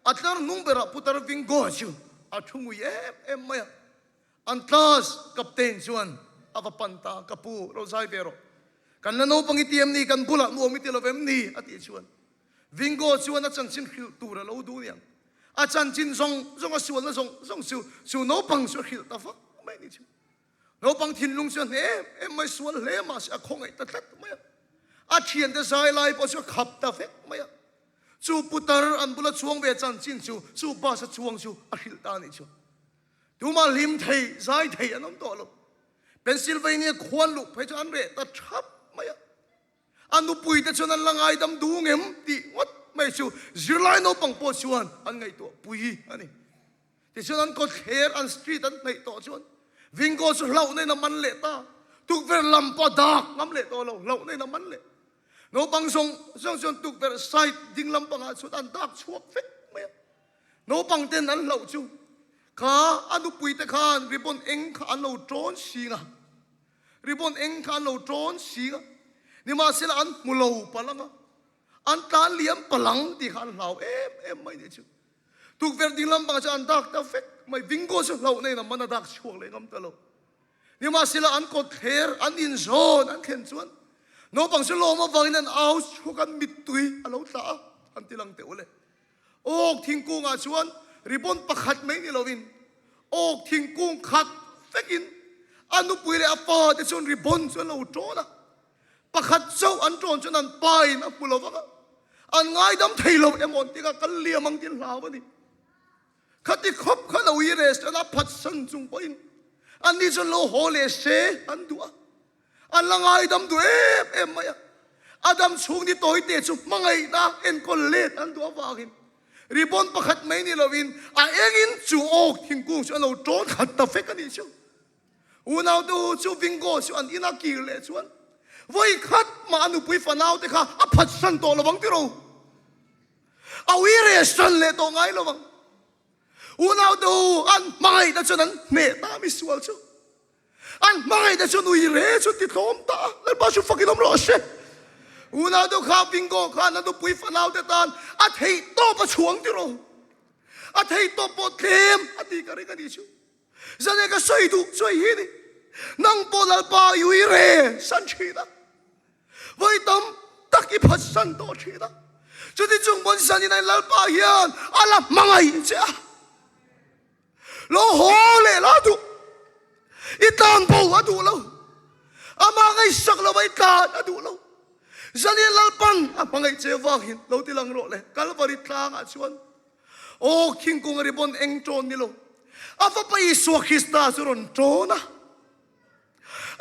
A tlar hnung berah Putar Vingo chu a thu ngui em em mai a. An class captain chuan a va pan ta, Ka pu, lo zai ve rawh. Kan la naupang i ti em ni? Kan bulah nuam i ti lo em ni? a tih chuan Vingo chuan a chanchin hrilh tur a lo duh niang. A chanchin zawng zawng, a sualna zawng zawng chu chu naupang chu a hrilh ta vak mai ni chu. Naupang thinlung chu a hne em em mai, sual hle mahse a khawngaih ta tlat mai a. A thiante zai lai pawh chu a khap ta vek mai a. Chu putar an bula chuang ve chanchin chu chu bus a chuang chu a hrilh ta a nih chu. Tumah hlim thei, zai thei an awm tawh lo. Pennsylvania khuan luh phei chu an reh ta thap mai a. A nupui te chuan an la ngaidam duh ngem tih ngawt mai chu zirlai naupang pawh chuan an ngaihtuah pui a ni. Tichuan an kawtthler, an street an hnaih tawh chuan Vingo chu hlauhna in a man leh ta. Tukverh lam pawh a dak ngam leh tawh lo, hlauhna in a man leh. Naupang zawng zawng chuan tukverh side ding lampangah chuan an dak chhuak vek mai a. Naupang ten an hlauh chu kha a nupui te khan ribbon eng kha an lo tawn sing a, ribbon eng kha an lo tawn sing a, nimahsela an hmu lo palang a, an tlan liam palang tih kha an hlau em em mai nih chu. Tukverh ding lampang chu an dak ta vek mai, Bingo chu hlauh na in a man a dak chhuak leh ngam ta lo. Nimahsela an kawt thler, an inzawn an thlen chuan naupang chu lawm avangin an au chhuak a, mittui a lo tla a, an ti lang teh u le. Awk thingkungah chuan ribbon pakhat mai ni lovin awk thingkung khat vekin a nupui leh a pa te chuan ribbon chu an lo tawn a. Pakhat chauh an ṭawn chuan an pa in a hmu lo vang a, an ngaidam thei lo emaw an ti kha kal liam ang tiin hlau a ni. Khati khawp khan a ui restaurant a phatsan chung pawhin anni chuan lo haw leh se an duh a, an la ngaidam duh em em mai a. A dam chhung ni tawi te chu hmangaihna enkawl let an duh avangin ribbon pakhat mai ni lovin a engin chu awk thingkung chu an lo ṭawn khat ta vek a nih chu. Unaute u chu Bingo chu an ina kir leh chuan vawi khat mah a nupui fanau te kha a phatsan tawh lovang tiraw? A ui restaurant leh tawh ngai lovang. Unaute u an hmangaihna chuan an hneh ta misual chu. An hmangaihna chuan ui re chu ti tlawm ta a, Lalpa chu fakin awm rawh se. Unaute u kha Bingo khan a nupui fanau te tan a theih tawp a chhuang tiraw? A theih tawp pawh tlem a tih ka ring a nih chu. Zane ka sawi duh chu hei hi ni, Nang pawh Lalpa i ui re san thin a, vawi tam tak i phatsan tawh thin a, chuti chung pawn zanin ain Lalpa hian a la hmangaih che a, lo haw leh la duh, i tlan bo a duh lo, amah ngaihsak lo a i tlan a duh lo. Zanin Lalpan a hmangaih che vangin lo ti lang rawh le, Kalvari tlangah chuan Aw thingkung ribbon eng ṭawn ni lo, a Fapa Isua Krista chu rawn ṭawn a,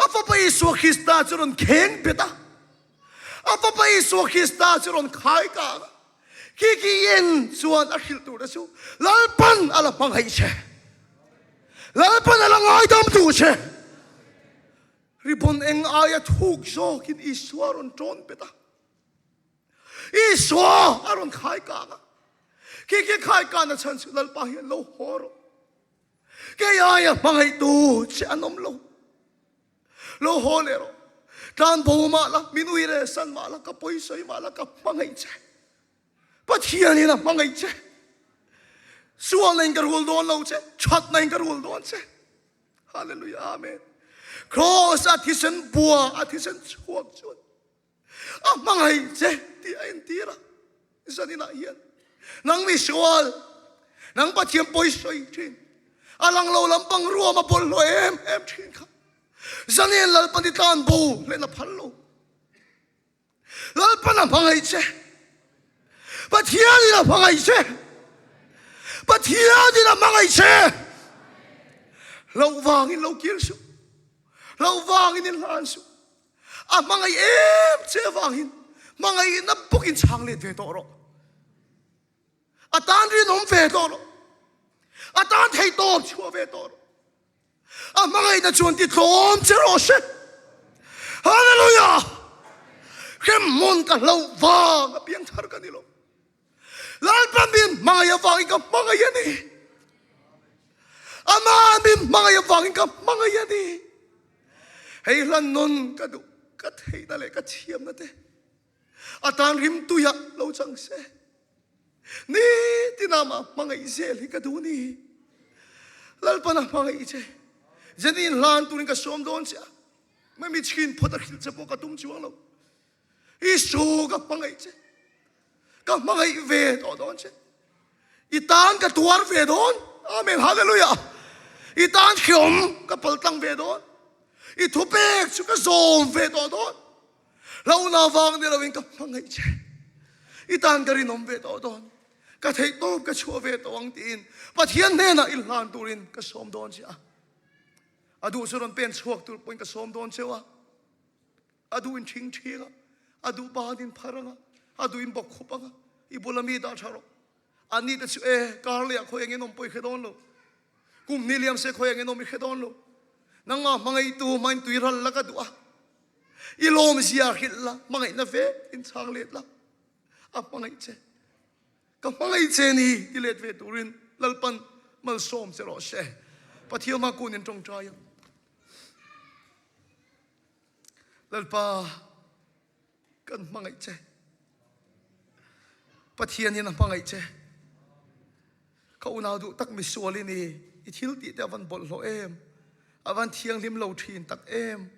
a Fapa Isua Krista chu rawn kheng bet a, a Fapa Isua Krista chu rawn khai kang a. Khi khi en chuan a hrilh tur te chu Lalpan a la hmangaih che, Lalpan a la ngaidam duh che. Ribbon eng aia thuk zawkin Isua rawn ṭawn bet a. Isua a rawn khai kang a, khi khi khai kan a chhan chu Lalpa hian lo haw rawh. Kei aia hmangaihtu che an awm lo. Lo haw leh rawh. Tlan bo mah la, min ui reh san mah la, ka pawi sawi mah la, ka hmangaih che. Pathianin a hmangaih che. Sualna in ka rul dawn lo che, thatna in ka rul dawn che. Hallelujah, Amen. Cross a thisen bua, a thisen chhuak chuan A hmangaih che tih a entir a, zaninah hian nang misual, nang Pathian pawi sawi thin, a lang lo lampang ruam a bawlhhlawh em em thin kha zanin Lalpan i tlan bo hlen a phal lo. Lalpan a hmangaih che, Pathianin a hmangaih che, Pathianin a hmangaih che. Hlauh vangin lo kir suh, hlauh vangin in hlan suh. A hmangaih em che avangin hmangaihna bawkin chhang let ve tawh rawh. A tan rinawm ve tawh rawh. A tan thei tawp chhuah ve tawh rawh. A hmangaihna chuan ti tlawm che rawh se. Hallelujah! Hremhmun ka hlauh vang a piang thar ka ni lo. Lalpa min hmangaih avangin ka hmangaih a ni. Ama min hmangaih avangin ka hmangaih a ni. Hei hlan nun ka duh, ka theihna leh ka thiamna te atan rimtuiah lo chang se. Nitin ama hmangaih zel hi ka duh ni. Lalpan a hmangaih che. Zenin hlan turin ka sawm dawn che a. Mai mi chhin phawt a hrilh che pawh ka tum chuang lo. Isu ka hmangaih che. Ka hmangaih ve tawh dawn che. I tan ka tuar ve dawn. Amen. Hallelujah. I tan hreawm ka paltlang ve dawn. I thupek chu ka zawm ve tawh dawn. Hlauhna vang ni loin ka hmangaih che. I tan ka rinawm ve tawh dawn. Ka theih tawp ka chhuah ve tawh ang tiin Pathian hnenah i hlan turin ka sawm dawn che a. A duh chu rawn pen chhuak tur pawhin ka sawm dawn cheu a. A duh in ṭhing ṭhing a, a duh ban in phar ang a, a duh in bawk khup ang a, i bula mi dah ṭha rawh. Anni te chu e, kar leh ah khawi engin awm pawh i hre dawn lo. Kum hnih liam se khawi engin awm i hre dawn lo. Nangmah hmangaihtu hmain tui ral la ka duh a, i lawmzia hrilh la, hmangaihna vek in chhang let la, a hmangaih che. Ka hmangaih che ni ti let ve turin Lalpan malsawm che rawh se. Pathian hma kun in ṭawngṭai ang. Lalpa kan hmangaih che. Pathian in a hmangaih che. Ka unau duh tak misual i ni. I thil tih te avan bawlhhlawh em. Avan thianghlim lo thin tak em.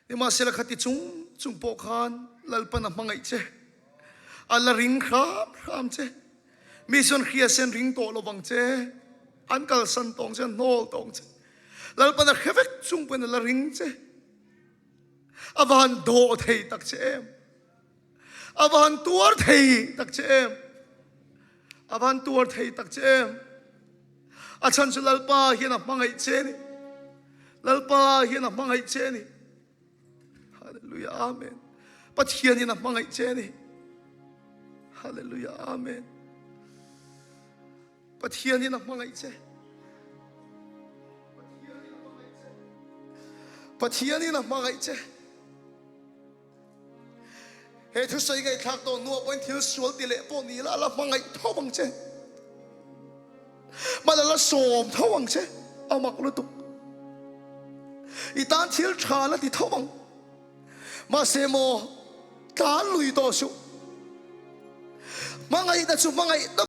Nimahsela khati chung chung pawh khan Lalpan a hmangaih che. A la ring hram hram che. Mi chuan hria sen ring tawh lovang che. An kalsan tawng che, an hnawl tawng che. Lalpan a hre vek chung pawhin a la ring che. A van dawh thei tak che em. A van tuar thei tak che em. A van tuar thei tak che em. A chhan chu Lalpa hian a hmangaih che ni. Lalpa hian a hmangaih che ni. Hallelujah Amen. Pathian in a hmangaih che ni. Hallelujah Amen. Pathian in a hmangaih che. Pathian in a hmangaih che. He thu sawi ngaihthlak tawh hnuah pawhin thil sual ti leh pawh ni la a la hmangaih tho ang che. Mal a la sawm tho ang che. A mak lutuk. I tan thil tha la ti tho ang. Mahse maw tlan lui tawh suh. Hmangaihna chu hmangaihna.